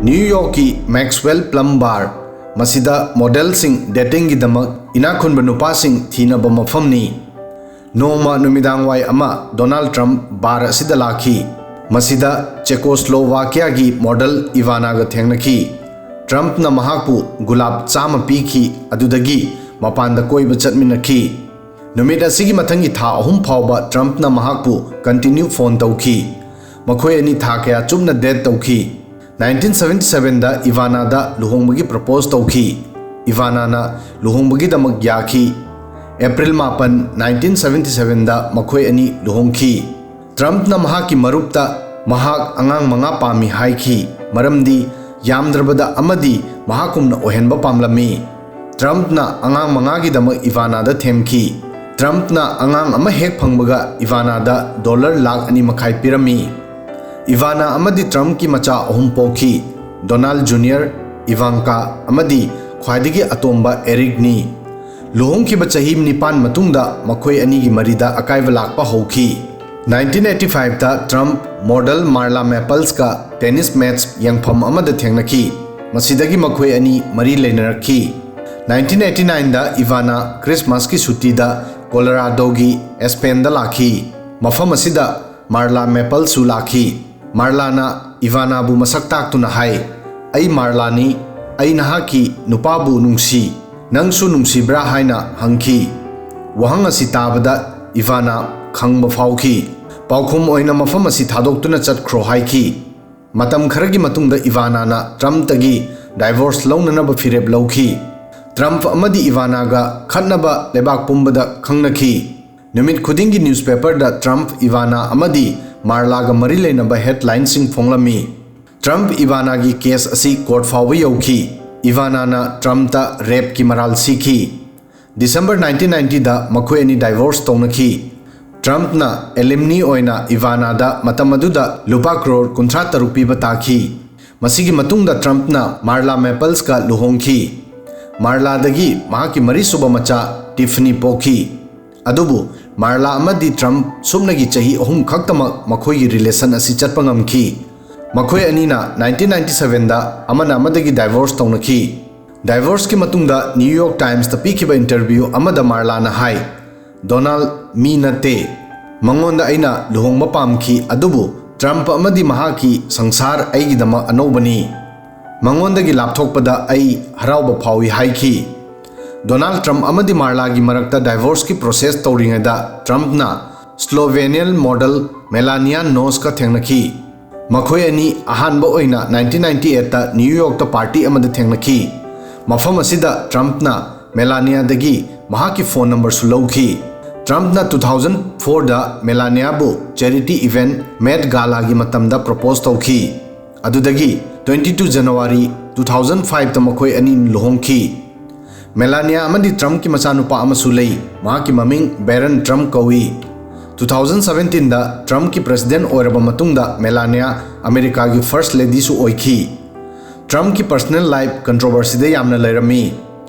ꯅ꯭ꯌꯨ ꯌꯣꯔꯛꯀꯤ ꯃꯦꯛꯁꯋꯦꯜ ꯄ꯭ꯂꯝ ꯕꯥꯔ, ꯃꯁꯤꯗ ꯃꯣꯗꯦꯜꯁꯤꯡ ꯗꯦꯇꯤꯡꯒꯤꯗꯃꯛ ꯏꯅꯥꯛ ꯈꯨꯟꯕ ꯅꯨꯄꯥꯁꯤꯡ ꯊꯤꯅꯕ ꯃꯐꯝꯅꯤ꯫ ꯅꯣꯡꯃ ꯅꯨꯃꯤꯗꯥꯡꯋꯥꯏ ꯑꯃ ꯗꯣꯅꯥꯜꯗ ꯇ꯭ꯔꯝꯞ ꯕꯥꯔ ꯑꯁꯤꯗ ꯂꯥꯛꯈꯤ꯫ ꯃꯁꯤꯗ ꯆꯦꯀꯣꯁ꯭ꯂꯣꯚꯥꯀꯤꯌꯥꯒꯤ ꯃꯣꯗꯦꯜ ꯏꯚꯥꯅꯥꯒ ꯊꯦꯡꯅꯈꯤ꯫ ꯇ꯭ꯔꯝꯞꯅ ꯃꯍꯥꯛꯄꯨ ꯒꯨꯂꯥꯞ ꯆꯥꯝꯃ ꯄꯤꯈꯤ, ꯑꯗꯨꯗꯒꯤ ꯃꯄꯥꯟꯗ ꯀꯣꯏꯕ ꯆꯠꯃꯤꯟꯅꯈꯤ꯫ ꯅꯨꯃꯤꯠ ꯑꯁꯤꯒꯤ ꯃꯊꯪꯒꯤ ꯊꯥ ꯑꯍꯨꯝ ꯐꯥꯎꯕ ꯇ꯭ꯔꯝꯞꯅ ꯃꯍꯥꯛꯄꯨ ꯀꯟꯇꯤꯅ꯭ꯌꯨ ꯐꯣꯟ ꯇꯧꯈꯤ꯫ ꯃꯈꯣꯏ ꯑꯅꯤ ꯊꯥ ꯀꯌꯥ ꯆꯨꯞꯅ ꯗꯦꯠ ꯇꯧꯈꯤ꯫ ꯅꯥꯏꯟꯇꯤꯟ ꯁꯚꯦꯟꯇꯤ ꯁꯚꯦꯟꯗ ꯏꯚꯥꯅꯥꯗ ꯂꯨꯍꯣꯡꯕꯒꯤ ꯄ꯭ꯔꯄꯣꯖ ꯇꯧꯈꯤ꯫ ꯏꯚꯥꯅꯥꯅ ꯂꯨꯍꯣꯡꯕꯒꯤꯗꯃꯛ ꯌꯥꯈꯤ꯫ ꯑꯦꯄ꯭ꯔꯤꯜ ꯃꯥꯄꯟ, ꯅꯥꯏꯟꯇꯤꯟ ꯁꯚꯦꯟꯇꯤ ꯁꯚꯦꯟꯗ ꯃꯈꯣꯏ ꯑꯅꯤ ꯂꯨꯍꯣꯡꯈꯤ꯫ ꯇ꯭ꯔꯝꯞꯅ ꯃꯍꯥꯛꯀꯤ ꯃꯔꯨꯞꯇ ꯃꯍꯥꯛ ꯑꯉꯥꯡ ꯃꯉꯥ ꯄꯥꯝꯃꯤ ꯍꯥꯏꯈꯤ, ꯃꯔꯝꯗꯤ ꯌꯥꯝꯗ꯭ꯔꯕꯗ ꯑꯃꯗꯤ ꯃꯍꯥꯛꯀꯨꯝꯅ ꯑꯣꯏꯍꯟꯕ ꯄꯥꯝꯂꯝꯃꯤ꯫ ꯇ꯭ꯔꯝꯞꯅ ꯑꯉꯥꯡ ꯃꯉꯥꯒꯤꯗꯃꯛ ꯏꯚꯥꯅꯥꯗ ꯊꯦꯝꯈꯤ꯫ ꯇ꯭ꯔꯝꯞꯅ ꯑꯉꯥꯡ ꯑꯃ ꯍꯦꯛ ꯐꯪꯕꯒ ꯏꯚꯥꯅꯥꯗ ꯗꯣꯂꯔ ꯂꯥꯈ ꯑꯅꯤ ꯃꯈꯥꯏ ꯄꯤꯔꯝꯃꯤ꯫ ꯏꯚꯥꯅꯥ ꯑꯃꯗꯤ ꯇ꯭ꯔꯝꯞꯀꯤ ꯃꯆꯥ ꯑꯍꯨꯝ ꯄꯣꯛꯈꯤ, ꯗꯣꯅꯥꯜꯗ ꯖꯨꯅꯤꯌꯔ, ꯏꯚꯥꯡꯀꯥ ꯑꯃꯗꯤ ꯈ꯭ꯋꯥꯏꯗꯒꯤ ꯑꯇꯣꯝꯕ ꯑꯦꯔꯤꯛꯅꯤ꯫ ꯂꯨꯍꯣꯡꯈꯤꯕ ꯆꯍꯤ ꯅꯤꯄꯥꯟ ꯃꯇꯨꯡꯗ ꯃꯈꯣꯏ ꯑꯅꯤꯒꯤ ꯃꯔꯤꯗ ꯑꯀꯥꯏꯕ ꯂꯥꯛꯄ ꯍꯧꯈꯤ꯫ ꯅꯥꯏꯟꯇꯤꯟ ꯑꯩꯠꯇꯤ ꯐꯥꯏꯚꯇ ꯇ꯭ꯔꯝꯞ ꯃꯣꯗꯦꯜ ꯃꯥꯔꯂꯥ ꯃꯦꯄꯜꯁꯀ ꯇꯦꯅꯤꯁ ꯃꯦꯆ ꯌꯦꯡꯐꯝ ꯑꯃꯗ ꯊꯦꯡꯅꯈꯤ꯫ ꯃꯁꯤꯗꯒꯤ ꯃꯈꯣꯏ ꯑꯅꯤ ꯃꯔꯤ ꯂꯩꯅꯔꯛꯈꯤ꯫ ꯅꯥꯏꯟꯇꯤꯟ ꯑꯩꯠꯇꯤ ꯅꯥꯏꯟꯗ ꯏꯚꯥꯅꯥ ꯈ꯭ꯔꯤꯁꯃꯥꯁꯀꯤ ꯁꯨꯇꯤꯗ ꯀꯣꯂꯣꯔꯥꯗꯣꯒꯤ ꯑꯦꯁꯄꯦꯟꯗ ꯂꯥꯛꯈꯤ꯫ ꯃꯐꯝ ꯑꯁꯤꯗ ꯃꯥꯔꯂꯥ ꯃꯦꯄꯜꯁꯨ ꯂꯥꯛꯈꯤ꯫ ꯃꯥꯔꯂꯥꯅ ꯏꯚꯥꯅꯥꯕꯨ ꯃꯁꯛ ꯇꯥꯛꯇꯨꯅ ꯍꯥꯏ, "ꯑꯩ ꯃꯥꯔꯂꯥꯅꯤ, ꯑꯩ ꯅꯍꯥꯛꯀꯤ ꯅꯨꯄꯥꯕꯨ ꯅꯨꯡꯁꯤ, ꯅꯪꯁꯨ ꯅꯨꯡꯁꯤꯕ꯭ꯔꯥ?" ꯍꯥꯏꯅ ꯍꯪꯈꯤ꯫ ꯋꯥꯍꯪ ꯑꯁꯤ ꯇꯥꯕꯗ ꯏꯚꯥꯅꯥ ꯈꯪꯕ ꯐꯥꯎꯈꯤ꯫ ꯄꯥꯎꯈꯨꯝ ꯑꯣꯏꯅ ꯃꯐꯝ ꯑꯁꯤ ꯊꯥꯗꯣꯛꯇꯨꯅ ꯆꯠꯈ꯭ꯔꯣ ꯍꯥꯏꯈꯤ꯫ ꯃꯇꯝ ꯈꯔꯒꯤ ꯃꯇꯨꯡꯗ ꯏꯚꯥꯅꯥꯅ ꯇ꯭ꯔꯝꯞꯇꯒꯤ ꯗꯥꯏꯚꯣꯔꯁ ꯂꯧꯅꯅꯕ ꯐꯤꯔꯦꯞ ꯂꯧꯈꯤ꯫ ꯇ꯭ꯔꯝꯞ ꯑꯃꯗꯤ ꯏꯚꯥꯅꯥꯒ ꯈꯠꯅꯕ ꯂꯩꯕꯥꯛ ꯄꯨꯝꯕꯗ ꯈꯪꯅꯈꯤ꯫ ꯅꯨꯃꯤꯠ ꯈꯨꯗꯤꯡꯒꯤ ꯅ꯭ꯌꯨꯁꯄꯦꯄꯔꯗ ꯇ꯭ꯔꯝꯞ, ꯏꯚꯥꯅꯥ ꯑꯃꯗꯤ ꯃꯥꯔꯂꯥꯒ ꯃꯔꯤ ꯂꯩꯅꯕ ꯍꯦꯗꯂꯥꯏꯟꯁꯤꯡ ꯐꯣꯡꯂꯝꯃꯤ꯫ ꯇ꯭ꯔꯝꯞ ꯏꯚꯥꯅꯥꯒꯤ ꯀꯦꯁ ꯑꯁꯤ ꯀꯣꯔꯠ ꯐꯥꯎꯕ ꯌꯧꯈꯤ꯫ ꯏꯚꯥꯅꯥꯅ ꯇ꯭ꯔꯝꯞꯇ ꯔꯦꯞꯀꯤ ꯃꯔꯥꯜ ꯁꯤꯈꯤ꯫ ꯗꯤꯁꯦꯝꯕꯔ ꯅꯥꯏꯟꯇꯤꯟ ꯅꯥꯏꯟꯇꯤꯗ ꯃꯈꯣꯏ ꯑꯅꯤ ꯗꯥꯏꯚꯣꯔꯁ ꯇꯧꯅꯈꯤ꯫ ꯇ꯭ꯔꯝꯞꯅ ꯑꯦꯂꯤꯝꯅꯤ ꯑꯣꯏꯅ ꯏꯚꯥꯅꯥꯗ ꯃꯇꯝ ꯑꯗꯨꯗ ꯂꯨꯄꯥ ꯀ꯭ꯔꯣꯔ ꯀꯨꯟꯊ꯭ꯔꯥ ꯇꯔꯨꯛ ꯄꯤꯕ ꯇꯥꯈꯤ꯫ ꯃꯁꯤꯒꯤ ꯃꯇꯨꯡꯗ ꯇ꯭ꯔꯝꯞꯅ ꯃꯥꯔꯂꯥ ꯃꯦꯄꯜꯁꯀ ꯂꯨꯍꯣꯡꯈꯤ꯫ ꯃꯥꯔꯂꯥꯗꯒꯤ ꯃꯍꯥꯛꯀꯤ ꯃꯔꯤꯁꯨꯕ ꯃꯆꯥ ꯇꯤꯐꯅꯤ ꯄꯣꯛꯈꯤ꯫ ꯑꯗꯨꯕꯨ ꯃꯥꯔꯂꯥ ꯑꯃꯗꯤ ꯇ꯭ꯔꯝꯞ ꯁꯨꯞꯅꯒꯤ ꯆꯍꯤ ꯑꯍꯨꯝ ꯈꯛꯇꯃꯛ ꯃꯈꯣꯏꯒꯤ ꯔꯤꯂꯦꯁꯟ ꯑꯁꯤ ꯆꯠꯄ ꯉꯝꯈꯤ꯫ ꯃꯈꯣꯏ ꯑꯅꯤꯅ ꯅꯥꯏꯟꯇꯤꯟ ꯅꯥꯏꯟꯇꯤ ꯁꯚꯦꯟꯗ ꯑꯃꯅ ꯑꯃꯗꯒꯤ ꯗꯥꯏꯚꯣꯔꯁ ꯇꯧꯅꯈꯤ꯫ ꯗꯥꯏꯚꯣꯔꯁꯀꯤ ꯃꯇꯨꯡꯗ ꯅ꯭ꯌꯨ ꯌꯣꯔꯛ ꯇꯥꯏꯝꯁꯇ ꯄꯤꯈꯤꯕ ꯏꯟꯇꯔꯚ꯭ꯌꯨ ꯑꯃꯗ ꯃꯥꯔꯂꯥꯅ ꯍꯥꯏ, "ꯗꯣꯅꯥꯜꯗ ꯃꯤ ꯅꯠꯇꯦ꯫ ꯃꯉꯣꯟꯗ ꯑꯩꯅ ꯂꯨꯍꯣꯡꯕ ꯄꯥꯝꯈꯤ, ꯑꯗꯨꯕꯨ ꯇ꯭ꯔꯝꯞ ꯑꯃꯗꯤ ꯃꯍꯥꯛꯀꯤ ꯁꯪꯁꯥꯔ ꯑꯩꯒꯤꯗꯃꯛ ꯑꯅꯧꯕꯅꯤ꯫ ꯃꯉꯣꯟꯗꯒꯤ ꯂꯥꯞꯊꯣꯛꯄꯗ ꯑꯩ ꯍꯔꯥꯎꯕ ꯐꯥꯎꯏ" ꯍꯥꯏꯈꯤ꯫ ꯗꯣꯅꯥꯜꯗ ꯇ꯭ꯔꯝꯞ ꯑꯃꯗꯤ ꯃꯥꯔꯂꯥꯒꯤ ꯃꯔꯛꯇ ꯗꯥꯏꯚꯣꯔꯁꯀꯤ ꯄ꯭ꯔꯣꯁꯦꯁ ꯇꯧꯔꯤꯉꯩꯗ ꯇ꯭ꯔꯝꯞꯅ ꯁ꯭ꯂꯣꯚꯦꯅꯤꯌꯟ ꯃꯣꯗꯦꯜ ꯃꯦꯂꯥꯅꯤꯌꯥ ꯅꯣꯁꯀ ꯊꯦꯡꯅꯈꯤ꯫ ꯃꯈꯣꯏ ꯑꯅꯤ ꯑꯍꯥꯟꯕ ꯑꯣꯏꯅ ꯅꯥꯏꯟꯇꯤꯟ ꯅꯥꯏꯟꯇꯤ ꯑꯩꯠꯇ ꯅ꯭ꯌꯨ ꯌꯣꯔꯛꯇ ꯄꯥꯔꯇꯤ ꯑꯃꯗ ꯊꯦꯡꯅꯈꯤ꯫ ꯃꯐꯝ ꯑꯁꯤꯗ ꯇ꯭ꯔꯝꯞꯅ ꯃꯦꯂꯥꯅꯤꯌꯥꯗꯒꯤ ꯃꯍꯥꯛꯀꯤ ꯐꯣꯟ ꯅꯝꯕꯔꯁꯨ ꯂꯧꯈꯤ꯫ ꯇ꯭ꯔꯝꯞꯅ ꯇꯨ ꯊꯥꯎꯖꯟ ꯐꯣꯔꯗ ꯃꯦꯂꯥꯅꯤꯌꯥꯕꯨ ꯆꯦꯔꯤꯇꯤ ꯏꯚꯦꯟꯠ ꯃꯦꯠ ꯒꯥꯂꯥꯒꯤ ꯃꯇꯝꯗ ꯄ꯭ꯔꯣꯄꯣꯖ ꯇꯧꯈꯤ꯫ ꯑꯗꯨꯗꯒꯤ twenty two January two thousand ꯐꯥꯏꯚꯇ ꯃꯈꯣꯏ ꯑꯅꯤ ꯂꯨꯍꯣꯡꯈꯤ꯫ ꯃꯦꯂꯥꯅꯤꯌꯥ ꯑꯃꯗꯤ ꯇ꯭ꯔꯝꯞꯀꯤ ꯃꯆꯥꯅꯨꯄꯥ ꯑꯃꯁꯨ ꯂꯩ꯫ ꯃꯍꯥꯛꯀꯤ ꯃꯃꯤꯡ ꯕꯦꯔꯟ ꯇ꯭ꯔꯝꯞ ꯀꯧꯏ꯫ ꯇꯨ ꯊꯥꯎꯖꯟ ꯁꯚꯦꯟꯇꯤꯟꯗ ꯇ꯭ꯔꯝꯞꯀꯤ ꯄ꯭ꯔꯦꯁꯤꯗꯦꯟꯠ ꯑꯣꯏꯔꯕ ꯃꯇꯨꯡꯗ ꯃꯦꯂꯥꯅꯤꯌꯥ ꯑꯃꯦꯔꯤꯀꯥꯒꯤ ꯐꯔꯁ꯭ꯠ ꯂꯦꯗꯤꯁꯨ ꯑꯣꯏꯈꯤ꯫ ꯇ꯭ꯔꯝꯞꯀꯤ ꯄꯔꯁꯅꯦꯜ ꯂꯥꯏꯐ ꯀꯟꯇ꯭ꯔꯣꯚꯔꯁꯤꯗ ꯌꯥꯝꯅ ꯂꯩꯔꯝꯃꯤ꯫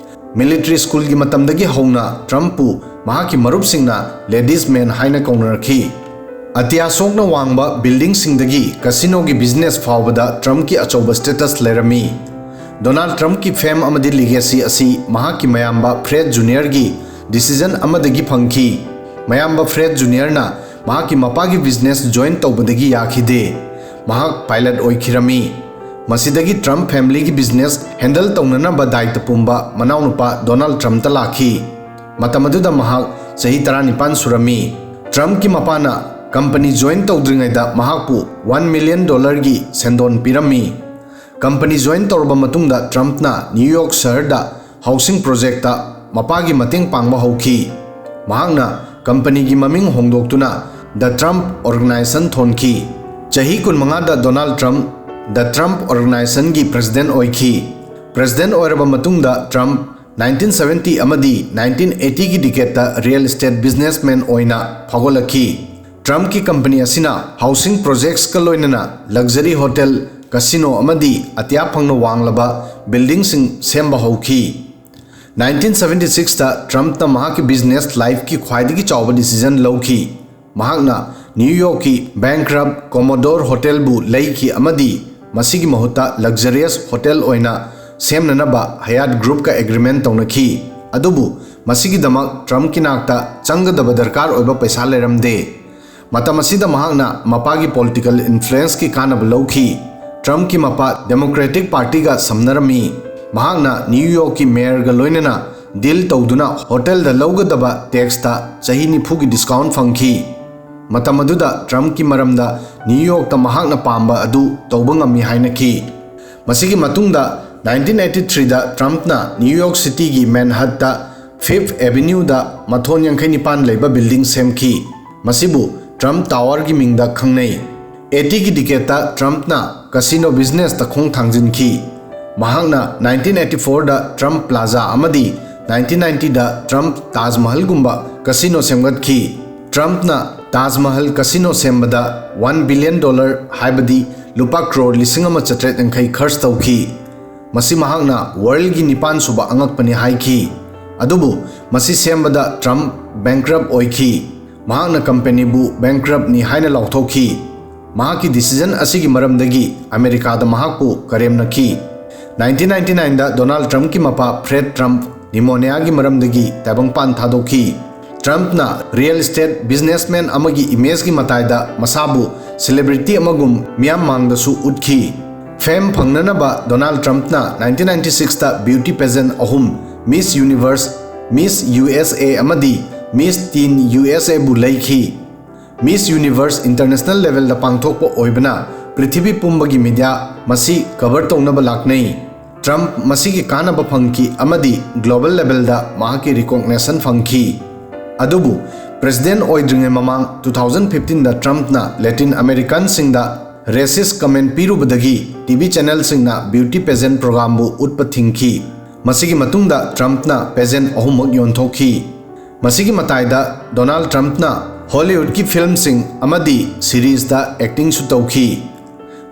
ꯃꯤꯂꯤꯇꯔꯤ ꯁ꯭ꯀꯨꯜꯒꯤ ꯃꯇꯝꯗꯒꯤ ꯍꯧꯅ ꯇ꯭ꯔꯝꯞꯄꯨ ꯃꯍꯥꯛꯀꯤ ꯃꯔꯨꯞꯁꯤꯡꯅ ꯂꯦꯗꯤꯁ ꯃꯦꯟ ꯍꯥꯏꯅ ꯀꯧꯅꯔꯛꯈꯤ꯫ ꯑꯇꯤꯌꯥ ꯁꯣꯛꯅ ꯋꯥꯡꯕ ꯕꯤꯜꯗꯤꯡꯁꯤꯡꯗꯒꯤ ꯀꯁꯤꯅꯣꯒꯤ ꯕꯤꯖꯤꯅꯦꯁ ꯐꯥꯎꯕꯗ ꯇ꯭ꯔꯝꯞꯀꯤ ꯑꯆꯧꯕ ꯁ꯭ꯇꯦꯇꯁ ꯂꯩꯔꯝꯃꯤ꯫ ꯗꯣꯅꯥꯜꯗ ꯇ꯭ꯔꯝꯞꯀꯤ ꯐꯦꯝ ꯑꯃꯗꯤ ꯂꯤꯒꯦꯁꯤ ꯑꯁꯤ ꯃꯍꯥꯛꯀꯤ ꯃꯌꯥꯝꯕ ꯐ꯭ꯔꯦꯗ ꯖꯨꯅꯤꯌꯔꯒꯤ ꯗꯤꯁꯤꯖꯟ ꯑꯃꯗꯒꯤ ꯐꯪꯈꯤ꯫ ꯃꯌꯥꯝꯕ ꯐ꯭ꯔꯦꯗ ꯖꯨꯅꯤꯌꯔꯅ ꯃꯍꯥꯛꯀꯤ ꯃꯄꯥꯒꯤ ꯕꯤꯖꯤꯅꯦꯁ ꯖꯣꯏꯟ ꯇꯧꯕꯗꯒꯤ ꯌꯥꯈꯤꯗꯦ꯫ ꯃꯍꯥꯛ ꯄꯥꯏꯂꯠ ꯑꯣꯏꯈꯤꯔꯝꯃꯤ꯫ ꯃꯁꯤꯗꯒꯤ ꯇ꯭ꯔꯝꯞ ꯐꯦꯃꯤꯂꯤꯒꯤ ꯕꯤꯖꯤꯅꯦꯁ ꯍꯦꯟꯗꯜ ꯇꯧꯅꯅꯕ ꯗꯥꯏꯇ ꯄꯨꯝꯕ ꯃꯅꯥꯎꯅꯨꯄꯥ ꯗꯣꯅꯥꯜꯗ ꯇ꯭ꯔꯝꯞꯇ ꯂꯥꯛꯈꯤ꯫ ꯃꯇꯝ ꯑꯗꯨꯗ ꯃꯍꯥꯛ ꯆꯍꯤ ꯇꯔꯥꯅꯤꯄꯥꯟ ꯁꯨꯔꯝꯃꯤ꯫ ꯇ꯭ꯔꯝꯞꯀꯤ ꯃꯄꯥꯅ ꯀꯝꯄꯅꯤ ꯖꯣꯏꯟ ꯇꯧꯗ꯭ꯔꯤꯉꯩꯗ ꯃꯍꯥꯛꯄꯨ ꯋꯥꯟ ꯃꯤꯂꯤꯌꯟ ꯗꯣꯂꯔꯒꯤ ꯁꯦꯟꯗꯣꯟ ꯄꯤꯔꯝꯃꯤ꯫ ꯀꯝꯄꯅꯤ ꯖꯣꯏꯟ ꯇꯧꯔꯕ ꯃꯇꯨꯡꯗ ꯇ꯭ꯔꯝꯞꯅ ꯅ꯭ꯌꯨ ꯌꯣꯔꯛ ꯁꯍꯔꯗ ꯍꯥꯎꯁꯤꯡ ꯄ꯭ꯔꯣꯖꯦꯛꯇ ꯃꯄꯥꯒꯤ ꯃꯇꯦꯡ ꯄꯥꯡꯕ ꯍꯧꯈꯤ꯫ ꯃꯍꯥꯛꯅ ꯀꯝꯄꯅꯤꯒꯤ ꯃꯃꯤꯡ ꯍꯣꯡꯗꯣꯛꯇꯨꯅ ꯗ ꯇ꯭ꯔꯝꯞ ꯑꯣꯔꯒꯅꯥꯏꯖꯦꯁꯟ ꯊꯣꯟꯈꯤ꯫ ꯆꯍꯤ ꯀꯨꯟꯃꯉꯥꯗ ꯗꯣꯅꯥꯜꯗ ꯇ꯭ꯔꯝꯞ ꯗ ꯇ꯭ꯔꯝꯞ ꯑꯣꯔꯒꯅꯥꯏꯖꯦꯁꯟꯒꯤ ꯄ꯭ꯔꯦꯁꯤꯗꯦꯟ ꯑꯣꯏꯈꯤ꯫ ꯄ꯭ꯔꯦꯁꯤꯗꯦꯟ ꯑꯣꯏꯔꯕ ꯃꯇꯨꯡꯗ ꯇ꯭ꯔꯝꯞ ꯅꯥꯏꯟꯇꯤꯟ ꯁꯚꯦꯟꯇꯤ ꯑꯃꯗꯤ ꯅꯥꯏꯟꯇꯤꯟ ꯑꯩꯠꯇꯤꯒꯤ ꯗꯤꯀꯦꯠꯇ ꯔꯤꯌꯦꯜ ꯏꯁꯇꯦꯠ ꯕꯤꯖꯤꯅꯦꯁꯃꯦꯟ ꯑꯣꯏꯅ ꯐꯥꯎꯒꯠꯂꯛꯈꯤ꯫ ꯇ꯭ꯔꯝꯞꯀꯤ ꯀꯝꯄꯅꯤ ꯑꯁꯤꯅ ꯍꯥꯎꯁꯤꯡ ꯄ꯭ꯔꯣꯖꯦꯛꯠꯁꯀ ꯂꯣꯏꯅꯅ ꯂꯛꯖꯔꯤ ꯍꯣꯇꯦꯜ, ꯀꯁꯤꯅꯣ ꯑꯃꯗꯤ ꯑꯇꯤꯌꯥ ꯐꯪꯅ ꯋꯥꯡꯂꯕ ꯕꯤꯜꯗꯤꯡꯁꯤꯡ ꯁꯦꯝꯕ ꯍꯧꯈꯤ꯫ ꯅꯥꯏꯟꯇꯤꯟ ꯁꯚꯦꯟꯇꯤ ꯁꯤꯛꯁꯇ ꯇ꯭ꯔꯝꯞꯅ ꯃꯍꯥꯛꯀꯤ ꯕꯤꯖꯤꯅꯦꯁ ꯂꯥꯏꯐꯀꯤ ꯈ꯭ꯋꯥꯏꯗꯒꯤ ꯆꯥꯎꯕ ꯗꯤꯁꯤꯖꯟ ꯂꯧꯈꯤ꯫ ꯃꯍꯥꯛꯅ ꯅ꯭ꯌꯨ ꯌꯣꯔꯛꯀꯤ ꯕꯦꯡꯀ꯭ꯔꯞ ꯀꯣꯃꯣꯗꯣꯔ ꯍꯣꯇꯦꯜꯕꯨ ꯂꯩꯈꯤ ꯑꯃꯗꯤ ꯃꯁꯤꯒꯤ ꯃꯍꯨꯠꯇ ꯂꯛꯖꯔꯤꯌꯁ ꯍꯣꯇꯦꯜ ꯑꯣꯏꯅ ꯁꯦꯝꯅꯅꯕ ꯍꯌꯥꯠ ꯒ꯭ꯔꯨꯞꯀ ꯑꯦꯒ꯭ꯔꯤꯃꯦꯟ ꯇꯧꯅꯈꯤ꯫ ꯑꯗꯨꯕꯨ ꯃꯁꯤꯒꯤꯗꯃꯛ ꯇ꯭ꯔꯝꯞꯀꯤ ꯅꯥꯛꯇ ꯆꯪꯒꯗꯕ ꯗꯔꯀꯥꯔ ꯑꯣꯏꯕ ꯄꯩꯁꯥ ꯂꯩꯔꯝꯗꯦ꯫ ꯃꯇꯝ ꯑꯁꯤꯗ ꯃꯍꯥꯛꯅ ꯃꯄꯥꯒꯤ ꯄꯣꯂꯤꯇꯤꯀꯦꯜ ꯏꯟꯐ꯭ꯂꯨꯌꯦꯟꯁꯀꯤ ꯀꯥꯟꯅꯕ ꯂꯧꯈꯤ꯫ ꯇ꯭ꯔꯝꯞꯀꯤ ꯃꯄꯥ ꯗꯦꯃꯣꯀ꯭ꯔꯦꯇꯤꯛ ꯄꯥꯔꯇꯤꯒ ꯁꯝꯅꯔꯝꯃꯤ꯫ ꯃꯍꯥꯛꯅ ꯅ꯭ꯌꯨ ꯌꯣꯔꯛꯀꯤ ꯃꯦꯌꯔꯒ ꯂꯣꯏꯅꯅ ꯗꯤꯜ ꯇꯧꯗꯨꯅ ꯍꯣꯇꯦꯜꯗ ꯂꯧꯒꯗꯕ ꯇꯦꯛꯁꯇ ꯆꯍꯤ ꯅꯤꯐꯨꯒꯤ ꯗꯤꯁꯀꯥꯎꯟꯠ ꯐꯪꯈꯤ꯫ ꯃꯇꯝ ꯑꯗꯨꯗ ꯇ꯭ꯔꯝꯞꯀꯤ ꯃꯔꯝꯗ ꯅ꯭ꯌꯨ ꯌꯣꯔꯛꯇ ꯃꯍꯥꯛꯅ ꯄꯥꯝꯕ ꯑꯗꯨ ꯇꯧꯕ ꯉꯝꯃꯤ ꯍꯥꯏꯅꯈꯤ꯫ ꯃꯁꯤꯒꯤ ꯃꯇꯨꯡꯗ ꯅꯥꯏꯟꯇꯤꯟ ꯑꯩꯠꯇꯤ ꯊ꯭ꯔꯤꯗ ꯇ꯭ꯔꯝꯞꯅ ꯅ꯭ꯌꯨ ꯌꯣꯔꯛ ꯁꯤꯇꯤꯒꯤ ꯃꯦꯟꯍꯠꯇ ꯐꯤꯐꯊ ꯑꯦꯚꯦꯅ꯭ꯌꯨꯗ ꯃꯊꯣꯟ ꯌꯥꯡꯈꯩ ꯅꯤꯄꯥꯟ ꯂꯩꯕ ꯕꯤꯜꯗꯤꯡ ꯁꯦꯝꯈꯤ꯫ ꯃꯁꯤꯕꯨ ꯇ꯭ꯔꯝꯞ ꯇꯥꯋꯔꯒꯤ ꯃꯤꯡꯗ ꯈꯪꯅꯩ꯫ ꯑꯩꯠꯇꯤꯒꯤ ꯗꯤꯀꯦꯠꯇ ꯇ꯭ꯔꯝꯞꯅ ꯀꯁꯤꯅꯣ ꯕꯤꯖꯤꯅꯦꯁꯇ ꯈꯣꯡ ꯊꯥꯡꯖꯤꯟꯈꯤ꯫ ꯃꯍꯥꯛꯅ ꯅꯥꯏꯟꯇꯤꯟ ꯑꯩꯠꯇꯤ ꯐꯣꯔꯗ ꯇ꯭ꯔꯝꯞ ꯄ꯭ꯂꯥꯖꯥ ꯑꯃꯗꯤ ꯅꯥꯏꯟꯇꯤꯟ ꯅꯥꯏꯟꯇꯤꯗ ꯇ꯭ꯔꯝꯞ ꯇꯥꯖ ꯃꯍꯜꯒꯨꯝꯕ ꯀꯁꯤꯅꯣ ꯁꯦꯝꯒꯠꯈꯤ꯫ ꯇ꯭ꯔꯝꯞꯅ ꯇꯥꯖ ꯃꯍꯜ ꯀꯁꯤꯅꯣ ꯁꯦꯝꯕꯗ ꯋꯥꯟ ꯕꯤꯂꯤꯌꯟ ꯗꯣꯂꯔ, ꯍꯥꯏꯕꯗꯤ ꯂꯨꯄꯥ ꯀ꯭ꯔꯣꯔ ꯂꯤꯁꯤꯡ ꯑꯃ ꯆꯥꯇ꯭ꯔꯦꯠ ꯌꯥꯡꯈꯩ ꯈꯔꯆ ꯇꯧꯈꯤ꯫ ꯃꯁꯤ ꯃꯍꯥꯛꯅ ꯋꯥꯔꯜꯒꯤ ꯅꯤꯄꯥꯟ ꯁꯨꯕ ꯑꯉꯛꯄꯅꯤ ꯍꯥꯏꯈꯤ꯫ ꯑꯗꯨꯕꯨ ꯃꯁꯤ ꯁꯦꯝꯕꯗ ꯇ꯭ꯔꯝꯞ ꯕꯦꯡꯀ꯭ꯔꯞ ꯑꯣꯏꯈꯤ꯫ ꯃꯍꯥꯛꯅ ꯀꯝꯄꯦꯅꯤꯕꯨ ꯕꯦꯡꯀ꯭ꯔꯞꯅꯤ ꯍꯥꯏꯅ ꯂꯥꯎꯊꯣꯛꯈꯤ꯫ ꯃꯍꯥꯛꯀꯤ ꯗꯤꯁꯤꯖꯟ ꯑꯁꯤꯒꯤ ꯃꯔꯝꯗꯒꯤ ꯑꯃꯦꯔꯤꯀꯥꯗ ꯃꯍꯥꯛꯄꯨ ꯀꯔꯦꯝꯅꯈꯤ꯫ ꯅꯥꯏꯟꯇꯤꯟ ꯅꯥꯏꯟꯇꯤ ꯅꯥꯏꯟꯗ ꯗꯣꯅꯥꯜꯗ ꯇ꯭ꯔꯝꯞꯀꯤ ꯃꯄꯥ ꯐ꯭ꯔꯦꯗ ꯇ꯭ꯔꯝꯞ ꯅꯤꯃꯣꯅꯤꯌꯥꯒꯤ ꯃꯔꯝꯗꯒꯤ ꯇꯥꯏꯕꯪꯄꯥꯟ ꯊꯥꯗꯣꯛꯈꯤ꯫ ꯇ꯭ꯔꯝꯞꯅ ꯔꯤꯌꯦꯜ ꯏꯁꯇꯦꯠ ꯕꯤꯖꯤꯅꯦꯁꯃꯦꯟ ꯑꯃꯒꯤ ꯏꯃꯦꯖꯀꯤ ꯃꯇꯥꯏꯗ ꯃꯁꯥꯕꯨ ꯁꯦꯂꯦꯕ꯭ꯔꯤꯇꯤ ꯑꯃꯒꯨꯝ ꯃꯤꯌꯥꯝ ꯃꯥꯡꯗꯁꯨ ꯎꯠꯈꯤ꯫ ꯐꯦꯝ ꯐꯪꯅꯅꯕ ꯗꯣꯅꯥꯜꯗ ꯇ꯭ꯔꯝꯞꯅ ꯅꯥꯏꯟꯇꯤꯟ ꯅꯥꯏꯟꯇꯤ ꯁꯤꯛꯁꯇ ꯕ꯭ꯌꯨꯇꯤ ꯄꯦꯖꯦꯟ ꯑꯍꯨꯝ, ꯃꯤꯁ ꯌꯨꯅꯤꯚꯔꯁ, ꯃꯤꯁ ꯌꯨ ꯑꯦꯁ ꯑꯦ ꯑꯃꯗꯤ ꯃꯤꯁ ꯇꯤꯟ ꯌꯨ ꯑꯦꯁ ꯑꯦꯕꯨ ꯂꯩꯈꯤ꯫ ꯃꯤꯁ ꯌꯨꯅꯤꯚꯔꯁ ꯏꯟꯇꯔꯅꯦꯁꯅꯦꯜ ꯂꯦꯚꯦꯜꯗ ꯄꯥꯡꯊꯣꯛꯄ ꯑꯣꯏꯕꯅ ꯄ꯭ꯔꯤꯊꯤꯕꯤ ꯄꯨꯝꯕꯒꯤ ꯃꯤꯗꯤꯌꯥ ꯃꯁꯤ ꯀꯚꯔ ꯇꯧꯅꯕ ꯂꯥꯛꯅꯩ꯫ ꯇ꯭ꯔꯝꯞ ꯃꯁꯤꯒꯤ ꯀꯥꯟꯅꯕ ꯐꯪꯈꯤ ꯑꯃꯗꯤ ꯒ꯭ꯂꯣꯕꯦꯜ ꯂꯦꯚꯦꯜꯗ ꯃꯍꯥꯛꯀꯤ ꯔꯤꯀꯣꯒꯅꯦꯁꯟ ꯐꯪꯈꯤ꯫ ꯑꯗꯨꯕꯨ ꯄ꯭ꯔꯦꯁꯤꯗꯦꯟ ꯑꯣꯏꯗ꯭ꯔꯤꯉꯩ ꯃꯃꯥꯡ ꯇꯨ ꯊꯥꯎꯖꯟ ꯐꯤꯐꯇꯤꯟꯗ ꯇ꯭ꯔꯝꯞꯅ ꯂꯦꯇꯤꯟ ꯑꯃꯦꯔꯤꯀꯟꯁꯤꯡꯗ ꯔꯦꯁꯤꯁ ꯀꯃꯦꯟ ꯄꯤꯔꯨꯕꯗꯒꯤ ꯇꯤ ꯚꯤ ꯆꯦꯅꯦꯜꯁꯤꯡꯅ ꯕ꯭ꯌꯨꯇꯤ ꯄꯦꯖꯦꯟ ꯄ꯭ꯔꯣꯒ꯭ꯔꯥꯝꯕꯨ ꯎꯠꯄ ꯊꯤꯡꯈꯤ꯫ ꯃꯁꯤꯒꯤ ꯃꯇꯨꯡꯗ ꯇ꯭ꯔꯝꯞꯅ ꯄꯦꯖꯦꯟ ꯑꯍꯨꯝꯃꯛ ꯌꯣꯟꯊꯣꯛꯈꯤ꯫ ꯃꯁꯤꯒꯤ ꯃꯇꯥꯏꯗ ꯗꯣꯅꯥꯜꯗ ꯇ꯭ꯔꯝꯞꯅ ꯍꯣꯂꯤꯋꯨꯗꯀꯤ ꯐꯤꯜꯝꯁꯤꯡ ꯑꯃꯗꯤ ꯁꯤꯔꯤꯖꯇ ꯑꯦꯛꯇꯤꯡꯁꯨ ꯇꯧꯈꯤ꯫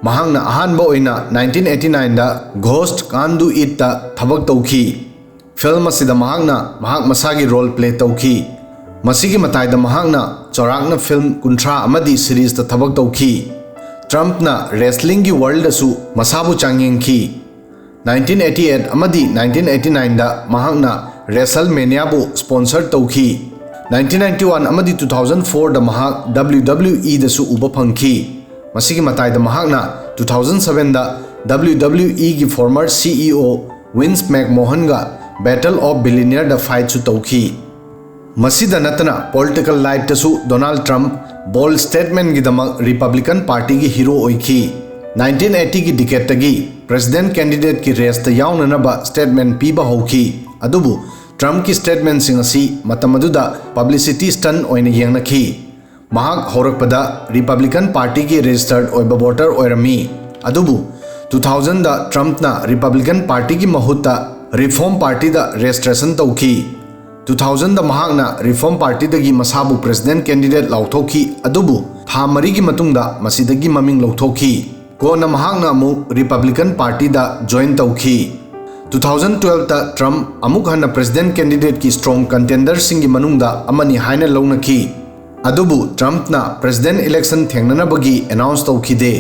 ꯃꯍꯥꯛꯅ ꯑꯍꯥꯟꯕ ꯑꯣꯏꯅ ꯅꯥꯏꯟꯇꯤꯟ ꯑꯩꯠꯇꯤ ꯅꯥꯏꯟꯗ ꯘꯣꯁ꯭ꯠ ꯀꯥꯟ ꯗꯨ ꯏꯠꯇ ꯊꯕꯛ ꯇꯧꯈꯤ꯫ ꯐꯤꯜꯝ ꯑꯁꯤꯗ ꯃꯍꯥꯛꯅ ꯃꯍꯥꯛ ꯃꯁꯥꯒꯤ ꯔꯣꯜ ꯄ꯭ꯂꯦ ꯇꯧꯈꯤ꯫ ꯃꯁꯤꯒꯤ ꯃꯇꯥꯏꯗ ꯃꯍꯥꯛꯅ ꯆꯥꯎꯔꯥꯛꯅ ꯐꯤꯜꯝ ꯀꯨꯟꯊ꯭ꯔꯥ ꯑꯃꯗꯤ ꯁꯤꯔꯤꯖꯇ ꯊꯕꯛ ꯇꯧꯈꯤ꯫ ꯇ꯭ꯔꯝꯞꯅ ꯔꯦꯁꯂꯤꯡꯒꯤ ꯋꯥꯔꯜꯗꯁꯨ ꯃꯁꯥꯕꯨ ꯆꯥꯡꯌꯦꯡꯈꯤ꯫ ꯅꯥꯏꯟꯇꯤꯟ ꯑꯩꯠꯇꯤ ꯑꯩꯠ ꯑꯃꯗꯤ ꯅꯥꯏꯟꯇꯤꯟ ꯑꯩꯠꯇꯤ ꯅꯥꯏꯟꯗ ꯃꯍꯥꯛꯅ ꯔꯦꯁꯜꯃꯦꯅꯤꯌꯥꯕꯨ ꯁ꯭ꯄꯣꯟꯁꯔ ꯇꯧꯈꯤ꯫ ꯅꯥꯏꯟꯇꯤꯟ ꯅꯥꯏꯟꯇꯤ ꯋꯥꯟ ꯑꯃꯗꯤ ꯇꯨ ꯊꯥꯎꯖꯟ ꯐꯣꯔꯗ ꯃꯍꯥꯛ ꯗꯕ꯭ꯂꯤꯎ ꯗꯕ꯭ꯂꯤꯎ ꯏꯗꯁꯨ ꯎꯕ ꯐꯪꯈꯤ꯫ ꯃꯁꯤꯒꯤ ꯃꯇꯥꯏꯗ ꯃꯍꯥꯛꯅ ꯇꯨ ꯊꯥꯎꯖꯟ ꯁꯚꯦꯟꯗ ꯗꯕ꯭ꯂꯤꯎ ꯗꯕ꯭ꯂꯤꯎ ꯏꯒꯤ ꯐꯣꯔꯃꯔ ꯁꯤ ꯏ ꯑꯣ ꯋꯤꯟꯁ ꯃꯦꯛꯃꯣꯍꯟꯒ ꯕꯦꯇꯜ ꯑꯣꯐ ꯕꯤꯂꯤꯅꯤꯌꯔꯗ ꯐꯥꯏꯠꯁꯨ ꯇꯧꯈꯤ꯫ ꯃꯁꯤꯗ ꯅꯠꯇꯅ ꯄꯣꯂꯤꯇꯤꯀꯦꯜ ꯂꯥꯏꯐꯇꯁꯨ ꯗꯣꯅꯥꯜꯗ ꯇ꯭ꯔꯝꯞ ꯕꯣꯜꯗ ꯁ꯭ꯇꯦꯠꯃꯦꯟꯒꯤꯗꯃꯛ ꯔꯤꯄꯕ꯭ꯂꯤꯀꯟ ꯄꯥꯔꯇꯤꯒꯤ ꯍꯤꯔꯣ ꯑꯣꯏꯈꯤ꯫ ꯅꯥꯏꯟꯇꯤꯟ ꯑꯩꯠꯇꯤꯒꯤ ꯗꯤꯀꯦꯗꯇꯒꯤ ꯄ꯭ꯔꯦꯁꯤꯗꯦꯟꯠ ꯀꯦꯟꯗꯤꯗꯦꯠꯀꯤ ꯔꯦꯁꯇ ꯌꯥꯎꯅꯅꯕ ꯁ꯭ꯇꯦꯠꯃꯦꯟ ꯄꯤꯕ ꯍꯧꯈꯤ꯫ ꯑꯗꯨꯕꯨ ꯇ꯭ꯔꯝꯞꯀꯤ ꯁ꯭ꯇꯦꯠꯃꯦꯟꯁꯤꯡ ꯑꯁꯤ ꯃꯇꯝ ꯑꯗꯨꯗ ꯄꯕ꯭ꯂꯤꯁꯤꯇꯤ ꯁ꯭ꯇꯟ ꯑꯣꯏꯅ ꯌꯦꯡꯅꯈꯤ꯫ ꯃꯍꯥꯛ ꯍꯧꯔꯛꯄꯗ ꯔꯤꯄꯕ꯭ꯂꯤꯀꯟ ꯄꯥꯔꯇꯤꯒꯤ ꯔꯦꯖꯤꯁꯇꯔꯗ ꯑꯣꯏꯕ ꯚꯣꯇꯔ ꯑꯣꯏꯔꯝꯃꯤ, ꯑꯗꯨꯕꯨ ꯇꯨ ꯊꯥꯎꯖꯟꯗ ꯇ꯭ꯔꯝꯞꯅ ꯔꯤꯄꯕ꯭ꯂꯤꯀꯟ ꯄꯥꯔꯇꯤꯒꯤ ꯃꯍꯨꯠꯇ ꯔꯤꯐꯣꯔꯝ ꯄꯥꯔꯇꯤꯗ ꯔꯦꯖꯤꯁꯇ꯭ꯔꯦꯁꯟ ꯇꯧꯈꯤ꯫ ꯇꯨ ꯊꯥꯎꯖꯟꯗ ꯃꯍꯥꯛꯅ ꯔꯤꯐꯣꯔꯝ ꯄꯥꯔꯇꯤꯗꯒꯤ ꯃꯁꯥꯕꯨ ꯄ꯭ꯔꯦꯁꯤꯗꯦꯟꯠ ꯀꯦꯟꯗꯤꯗꯦꯠ ꯂꯥꯎꯊꯣꯛꯈꯤ, ꯑꯗꯨꯕꯨ ꯊꯥ ꯃꯔꯤꯒꯤ ꯃꯇꯨꯡꯗ ꯃꯁꯤꯗꯒꯤ ꯃꯃꯤꯡ ꯂꯧꯊꯣꯛꯈꯤ꯫ ꯀꯣꯟꯅ ꯃꯍꯥꯛꯅ ꯑꯃꯨꯛ ꯔꯤꯄꯕ꯭ꯂꯤꯀꯟ ꯄꯥꯔꯇꯤꯗ ꯖꯣꯏꯟ ꯇꯧꯈꯤ꯫ ꯇꯨ ꯊꯥꯎꯖꯟ ꯇ꯭ꯋꯦꯜꯐꯇ ꯇ꯭ꯔꯝꯞ ꯑꯃꯨꯛ ꯍꯟꯅ ꯄ꯭ꯔꯦꯁꯤꯗꯦꯟꯠ ꯀꯦꯟꯗꯤꯗꯦꯠꯀꯤ ꯁ꯭ꯇ꯭ꯔꯣꯡ ꯀꯟꯇꯦꯟꯗꯔꯁꯤꯡꯒꯤ ꯃꯅꯨꯡꯗ ꯑꯃꯅꯤ ꯍꯥꯏꯅ ꯂꯧꯅꯈꯤ꯫ ꯑꯗꯨꯕꯨ ꯇ꯭ꯔꯝꯞꯅ ꯄ꯭ꯔꯦꯁꯤꯗꯦꯟꯠ ꯏꯂꯦꯛꯁꯟ ꯊꯦꯡꯅꯅꯕꯒꯤ ꯑꯦꯅꯥꯎꯟꯁ ꯇꯧꯈꯤꯗꯦ꯫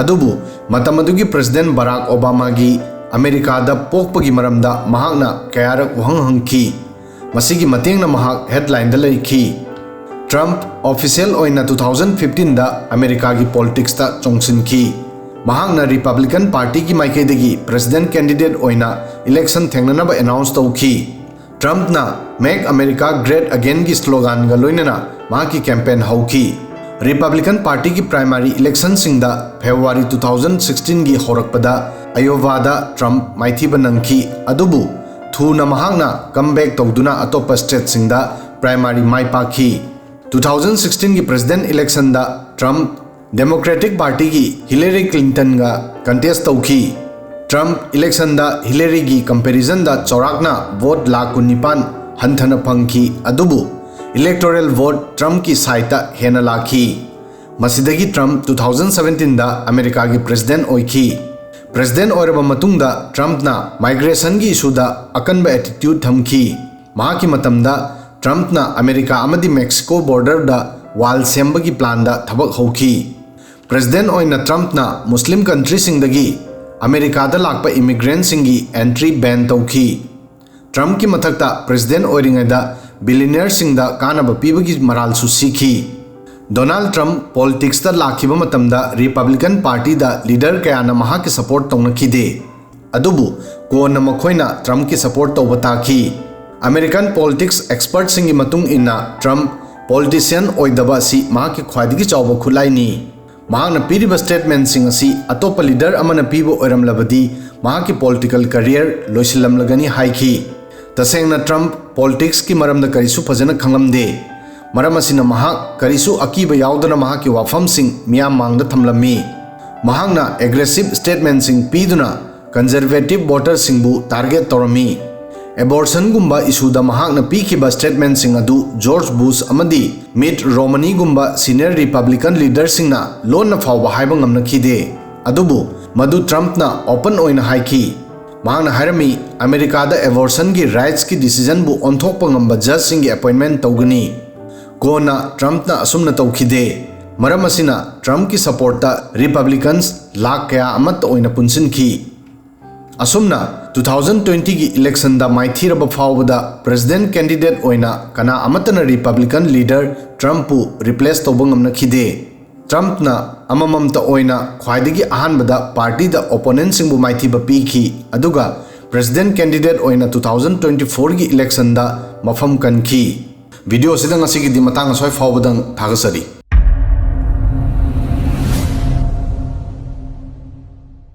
ꯑꯗꯨꯕꯨ ꯃꯇꯝ ꯑꯗꯨꯒꯤ ꯄ꯭ꯔꯦꯁꯤꯗꯦꯟꯠ ꯕꯔꯥꯛ ꯑꯣꯕꯥꯃꯥꯒꯤ ꯑꯃꯦꯔꯤꯀꯥꯗ ꯄꯣꯛꯄꯒꯤ ꯃꯔꯝꯗ ꯃꯍꯥꯛꯅ ꯀꯌꯥꯔꯛ ꯋꯥꯍꯪ ꯍꯪꯈꯤ꯫ ꯃꯁꯤꯒꯤ ꯃꯇꯦꯡꯅ ꯃꯍꯥꯛ ꯍꯦꯗꯂꯥꯏꯟꯗ ꯂꯩꯈꯤ꯫ ꯇ꯭ꯔꯝꯞ ꯑꯣꯐꯤꯁꯤꯌꯦꯜ ꯑꯣꯏꯅ two thousand fifteenꯗ ꯑꯃꯦꯔꯤꯀꯥꯒꯤ ꯄꯣꯂꯤꯇꯤꯛꯁꯇ ꯆꯣꯡꯁꯤꯟꯈꯤ꯫ ꯃꯍꯥꯛꯅ ꯔꯤꯄꯕ꯭ꯂꯤꯀꯟ ꯄꯥꯔꯇꯤꯒꯤ ꯃꯥꯏꯀꯩꯗꯒꯤ ꯄ꯭ꯔꯦꯁꯤꯗꯦꯟꯠ ꯀꯦꯟꯗꯤꯗꯦꯠ ꯑꯣꯏꯅ ꯏꯂꯦꯛꯁꯟ ꯊꯦꯡꯅꯅꯕ ꯑꯦꯅꯥꯎꯟꯁ ꯇꯧꯈꯤ꯫ ꯇ꯭ꯔꯝꯞꯅ "Make America Great Againꯒꯤ ꯁ꯭ꯂꯣꯒꯥꯟꯒ ꯂꯣꯏꯅꯅ ꯃꯍꯥꯛꯀꯤ ꯀꯦꯝꯄꯦꯟ ꯍꯧꯈꯤ꯫ ꯔꯤꯄꯕ꯭ꯂꯤꯀꯟ ꯄꯥꯔꯇꯤꯒꯤ ꯄ꯭ꯔꯥꯏꯃꯥꯔꯤ ꯏꯂꯦꯛꯁꯟꯁꯤꯡꯗ ꯐꯦꯕ꯭ꯔꯨꯋꯥꯔꯤ two thousand sixteenꯒꯤ ꯍꯧꯔꯛꯄꯗ ꯑꯌꯣꯚꯥꯗ ꯇ꯭ꯔꯝꯞ ꯃꯥꯏꯊꯤꯕ ꯅꯪꯈꯤ, ꯑꯗꯨꯕꯨ ꯊꯨꯅ ꯃꯍꯥꯛꯅ ꯀꯝꯕꯦꯛ ꯇꯧꯗꯨꯅ ꯑꯇꯣꯞꯄ ꯁ꯭ꯇꯦꯠꯁꯤꯡꯗ ꯄ꯭ꯔꯥꯏꯃꯥꯔꯤ ꯃꯥꯏ ꯄꯥꯛꯈꯤ꯫ Two thousand sixteenꯒꯤ ꯄ꯭ꯔꯦꯁꯤꯗꯦꯟꯠ ꯏꯂꯦꯛꯁꯟꯗ ꯇ꯭ꯔꯝꯞ ꯗꯦꯃꯣꯀ꯭ꯔꯦꯇꯤꯛ ꯄꯥꯔꯇꯤꯒꯤ ꯍꯤꯂꯦꯔꯤ ꯀ꯭ꯂꯤꯟꯇꯟꯒ ꯀꯟꯇꯦꯁ ꯇꯧꯈꯤ꯫ ꯇ꯭ꯔꯝꯞ ꯏꯂꯦꯛꯁꯟꯗ ꯍꯤꯂꯦꯔꯤꯒꯤ ꯀꯝꯄꯦꯔꯤꯖꯟꯗ ꯆꯥꯎꯔꯥꯛꯅ ꯚꯣꯠ ꯂꯥꯈ ꯀꯨꯟꯅꯤꯄꯥꯟ ꯍꯟꯊꯅ ꯐꯪꯈꯤ, ꯑꯗꯨꯕꯨ ꯏꯂꯦꯛꯇꯣꯔꯦꯜ ꯚꯣꯠ ꯇ꯭ꯔꯝꯞꯀꯤ ꯁꯥꯏꯠꯇ ꯍꯦꯟꯅ ꯂꯥꯛꯈꯤ꯫ ꯃꯁꯤꯗꯒꯤ ꯇ꯭ꯔꯝꯞ two thousand seventeenꯗ ꯑꯃꯦꯔꯤꯀꯥꯒꯤ ꯄ꯭ꯔꯦꯁꯤꯗꯦꯟꯠ ꯑꯣꯏꯈꯤ꯫ ꯄ꯭ꯔꯦꯁꯤꯗꯦꯟꯠ ꯑꯣꯏꯔꯕ ꯃꯇꯨꯡꯗ ꯇ꯭ꯔꯝꯞꯅ ꯃꯥꯏꯒ꯭ꯔꯦꯁꯟꯒꯤ ꯏꯁꯨꯗ ꯑꯀꯟꯕ ꯑꯦꯇꯤꯇ꯭ꯌꯨꯗ ꯊꯝꯈꯤ꯫ ꯃꯍꯥꯛꯀꯤ ꯃꯇꯝꯗ ꯇ꯭ꯔꯝꯞꯅ ꯑꯃꯦꯔꯤꯀꯥ ꯑꯃꯗꯤ ꯃꯦꯛꯁꯤꯀꯣ ꯕꯣꯔꯗꯔꯗ ꯋꯥꯜ ꯁꯦꯝꯕꯒꯤ ꯄ꯭ꯂꯥꯟꯗ ꯊꯕꯛ ꯍꯧꯈꯤ꯫ ꯄ꯭ꯔꯦꯁꯤꯗꯦꯟꯠ ꯑꯣꯏꯅ ꯇ꯭ꯔꯝꯞꯅ ꯃꯨꯁꯂꯤꯝ ꯀꯟꯇ꯭ꯔꯤꯁꯤꯡꯗꯒꯤ ꯑꯃꯦꯔꯤꯀꯥꯗ ꯂꯥꯛꯄ ꯏꯃꯤꯒ꯭ꯔꯦꯟꯠꯁꯤꯡꯒꯤ ꯑꯦꯟꯇ꯭ꯔꯤ ꯕꯦꯟ ꯇꯧꯈꯤ꯫ ꯇ꯭ꯔꯝꯞꯀꯤ ꯃꯊꯛꯇ ꯄ꯭ꯔꯦꯁꯤꯗꯦꯟꯠ ꯑꯣꯏꯔꯤꯉꯩꯗ ꯕꯤꯂꯤꯅꯤꯌꯔꯁꯤꯡꯗ ꯀꯥꯟꯅꯕ ꯄꯤꯕꯒꯤ ꯃꯔꯥꯜꯁꯨ ꯁꯤꯈꯤ꯫ ꯗꯣꯅꯥꯜꯗ ꯇ꯭ꯔꯝꯞ ꯄꯣꯂꯤꯇꯤꯛꯁꯇ ꯂꯥꯛꯈꯤꯕ ꯃꯇꯝꯗ ꯔꯤꯄꯕ꯭ꯂꯤꯀꯟ ꯄꯥꯔꯇꯤꯗ ꯂꯤꯗꯔ ꯀꯌꯥꯅ ꯃꯍꯥꯛꯀꯤ ꯁꯄꯣꯔꯠ ꯇꯧꯅꯈꯤꯗꯦ꯫ ꯑꯗꯨꯕꯨ ꯀꯣꯟꯅ ꯃꯈꯣꯏꯅ ꯇ꯭ꯔꯝꯞꯀꯤ ꯁꯄꯣꯔꯠ ꯇꯧꯕ ꯇꯥꯈꯤ꯫ ꯑꯃꯦꯔꯤꯀꯟ ꯄꯣꯂꯤꯇꯤꯛꯁ ꯑꯦꯛꯁꯄꯔꯠꯁꯤꯡꯒꯤ ꯃꯇꯨꯡ ꯏꯟꯅ ꯇ꯭ꯔꯝꯞ ꯄꯣꯂꯤꯇꯤꯁꯤꯌꯟ ꯑꯣꯏꯗꯕ ꯑꯁꯤ ꯃꯍꯥꯛꯀꯤ ꯈ꯭ꯋꯥꯏꯗꯒꯤ ꯆꯥꯎꯕ ꯈꯨꯠꯂꯥꯏꯅꯤ꯫ ꯃꯍꯥꯛꯅ ꯄꯤꯔꯤꯕ ꯁ꯭ꯇꯦꯠꯃꯦꯟꯠꯁꯤꯡ ꯑꯁꯤ ꯑꯇꯣꯞꯄ ꯂꯤꯗꯔ ꯑꯃꯅ ꯄꯤꯕ ꯑꯣꯏꯔꯝꯂꯕꯗꯤ ꯃꯍꯥꯛꯀꯤ ꯄꯣꯂꯤꯇꯤꯀꯦꯜ ꯀꯦꯔꯤꯌꯔ ꯂꯣꯏꯁꯤꯜꯂꯝꯂꯒꯅꯤ ꯍꯥꯏꯈꯤ꯫ ꯇꯁꯦꯡꯅ ꯇ꯭ꯔꯝꯞ ꯄꯣꯂꯤꯇꯤꯛꯁꯀꯤ ꯃꯔꯝꯗ ꯀꯔꯤꯁꯨ ꯐꯖꯅ ꯈꯪꯂꯝꯗꯦ꯫ ꯃꯔꯝ ꯑꯁꯤꯅ ꯃꯍꯥꯛ ꯀꯔꯤꯁꯨ ꯑꯀꯤꯕ ꯌꯥꯎꯗꯅ ꯃꯍꯥꯛꯀꯤ ꯋꯥꯐꯝꯁꯤꯡ ꯃꯤꯌꯥꯝ ꯃꯥꯡꯗ ꯊꯝꯂꯝꯃꯤ꯫ ꯃꯍꯥꯛꯅ ꯑꯦꯒ꯭ꯔꯦꯁꯤꯚ ꯁ꯭ꯇꯦꯠꯃꯦꯟꯠꯁꯤꯡ ꯄꯤꯗꯨꯅ ꯀꯟꯖꯔꯚꯦꯇꯤꯚ ꯚꯣꯇꯔꯁꯤꯡꯕꯨ ꯇꯥꯔꯒꯦꯠ ꯇꯧꯔꯝꯃꯤ꯫ ꯑꯦꯕꯣꯔꯁꯟꯒꯨꯝꯕ ꯏꯁꯨꯗ ꯃꯍꯥꯛꯅ ꯄꯤꯈꯤꯕ ꯁ꯭ꯇꯦꯠꯃꯦꯟꯠꯁꯤꯡ ꯑꯗꯨ ꯖꯣꯔꯖ ꯕꯨꯁ ꯑꯃꯗꯤ ꯃꯤꯠ ꯔꯣꯃꯅꯤꯒꯨꯝꯕ ꯁꯤꯅꯤꯌꯔ ꯔꯤꯄꯕ꯭ꯂꯤꯀꯟ ꯂꯤꯗꯔꯁꯤꯡꯅ ꯂꯣꯟꯅ ꯐꯥꯎꯕ ꯍꯥꯏꯕ ꯉꯝꯅꯈꯤꯗꯦ꯫ ꯑꯗꯨꯕꯨ ꯃꯗꯨ ꯇ꯭ꯔꯝꯞꯅ ꯑꯣꯄꯟ ꯑꯣꯏꯅ ꯍꯥꯏꯈꯤ꯫ ꯃꯍꯥꯛꯅ ꯍꯥꯏꯔꯝꯃꯤ, "ꯑꯃꯦꯔꯤꯀꯥꯗ ꯑꯦꯕꯣꯔꯁꯟꯒꯤ ꯔꯥꯏꯠꯁꯀꯤ ꯗꯤꯁꯤꯖꯟꯕꯨ ꯑꯣꯟꯊꯣꯛꯄ ꯉꯝꯕ ꯖꯖꯁꯤꯡꯒꯤ ꯑꯦꯄꯣꯏꯟꯠꯃꯦꯟꯠ ꯇꯧꯒꯅꯤ"꯫ ꯀꯣꯟꯅ ꯇ꯭ꯔꯝꯞꯅ ꯑꯁꯨꯝꯅ ꯇꯧꯈꯤꯗꯦ꯫ ꯃꯔꯝ ꯑꯁꯤꯅ ꯇ꯭ꯔꯝꯞꯀꯤ ꯁꯄꯣꯔꯠꯇ ꯔꯤꯄꯕ꯭ꯂꯤꯀꯟꯁ ꯂꯥꯈ ꯀꯌꯥ ꯑꯃꯠꯇ ꯑꯣꯏꯅ ꯄꯨꯟꯁꯤꯟꯈꯤ꯫ ꯑꯁꯨꯝꯅ two thousand twenty ꯒꯤ election ꯗ ꯃꯥꯏꯊꯤꯔꯕ ꯐꯥꯎꯕꯗ president candidate ꯑꯣꯏꯅ ꯀꯅꯥ ꯑꯃꯠꯇꯅ Republican leader Trump ꯄꯨ replace ꯇꯧꯕ ꯉꯝꯅꯈꯤꯗꯦ꯫ Trump ꯅ ꯑꯃꯃꯝꯇ ꯑꯣꯏꯅ ꯈ꯭ꯋꯥꯏꯗꯒꯤ ꯑꯍꯥꯟꯕꯗ party ꯗ opponent ꯁꯤꯡꯕꯨ ꯃꯥꯏꯊꯤꯕ ꯄꯤꯈꯤ, ꯑꯗꯨꯒ president candidate ꯑꯣꯏꯅ two thousand twenty four ꯒꯤ election ꯗ ꯃꯐꯝ ꯀꯟꯈꯤ꯫ Video ꯑꯁꯤꯗ ꯉꯁꯤꯒꯤꯗꯤ ꯃꯇꯥꯡ ꯑꯁ꯭ꯋꯥꯏ ꯐꯥꯎꯕꯗꯪ ꯊꯥꯒꯠꯆꯔꯤ꯫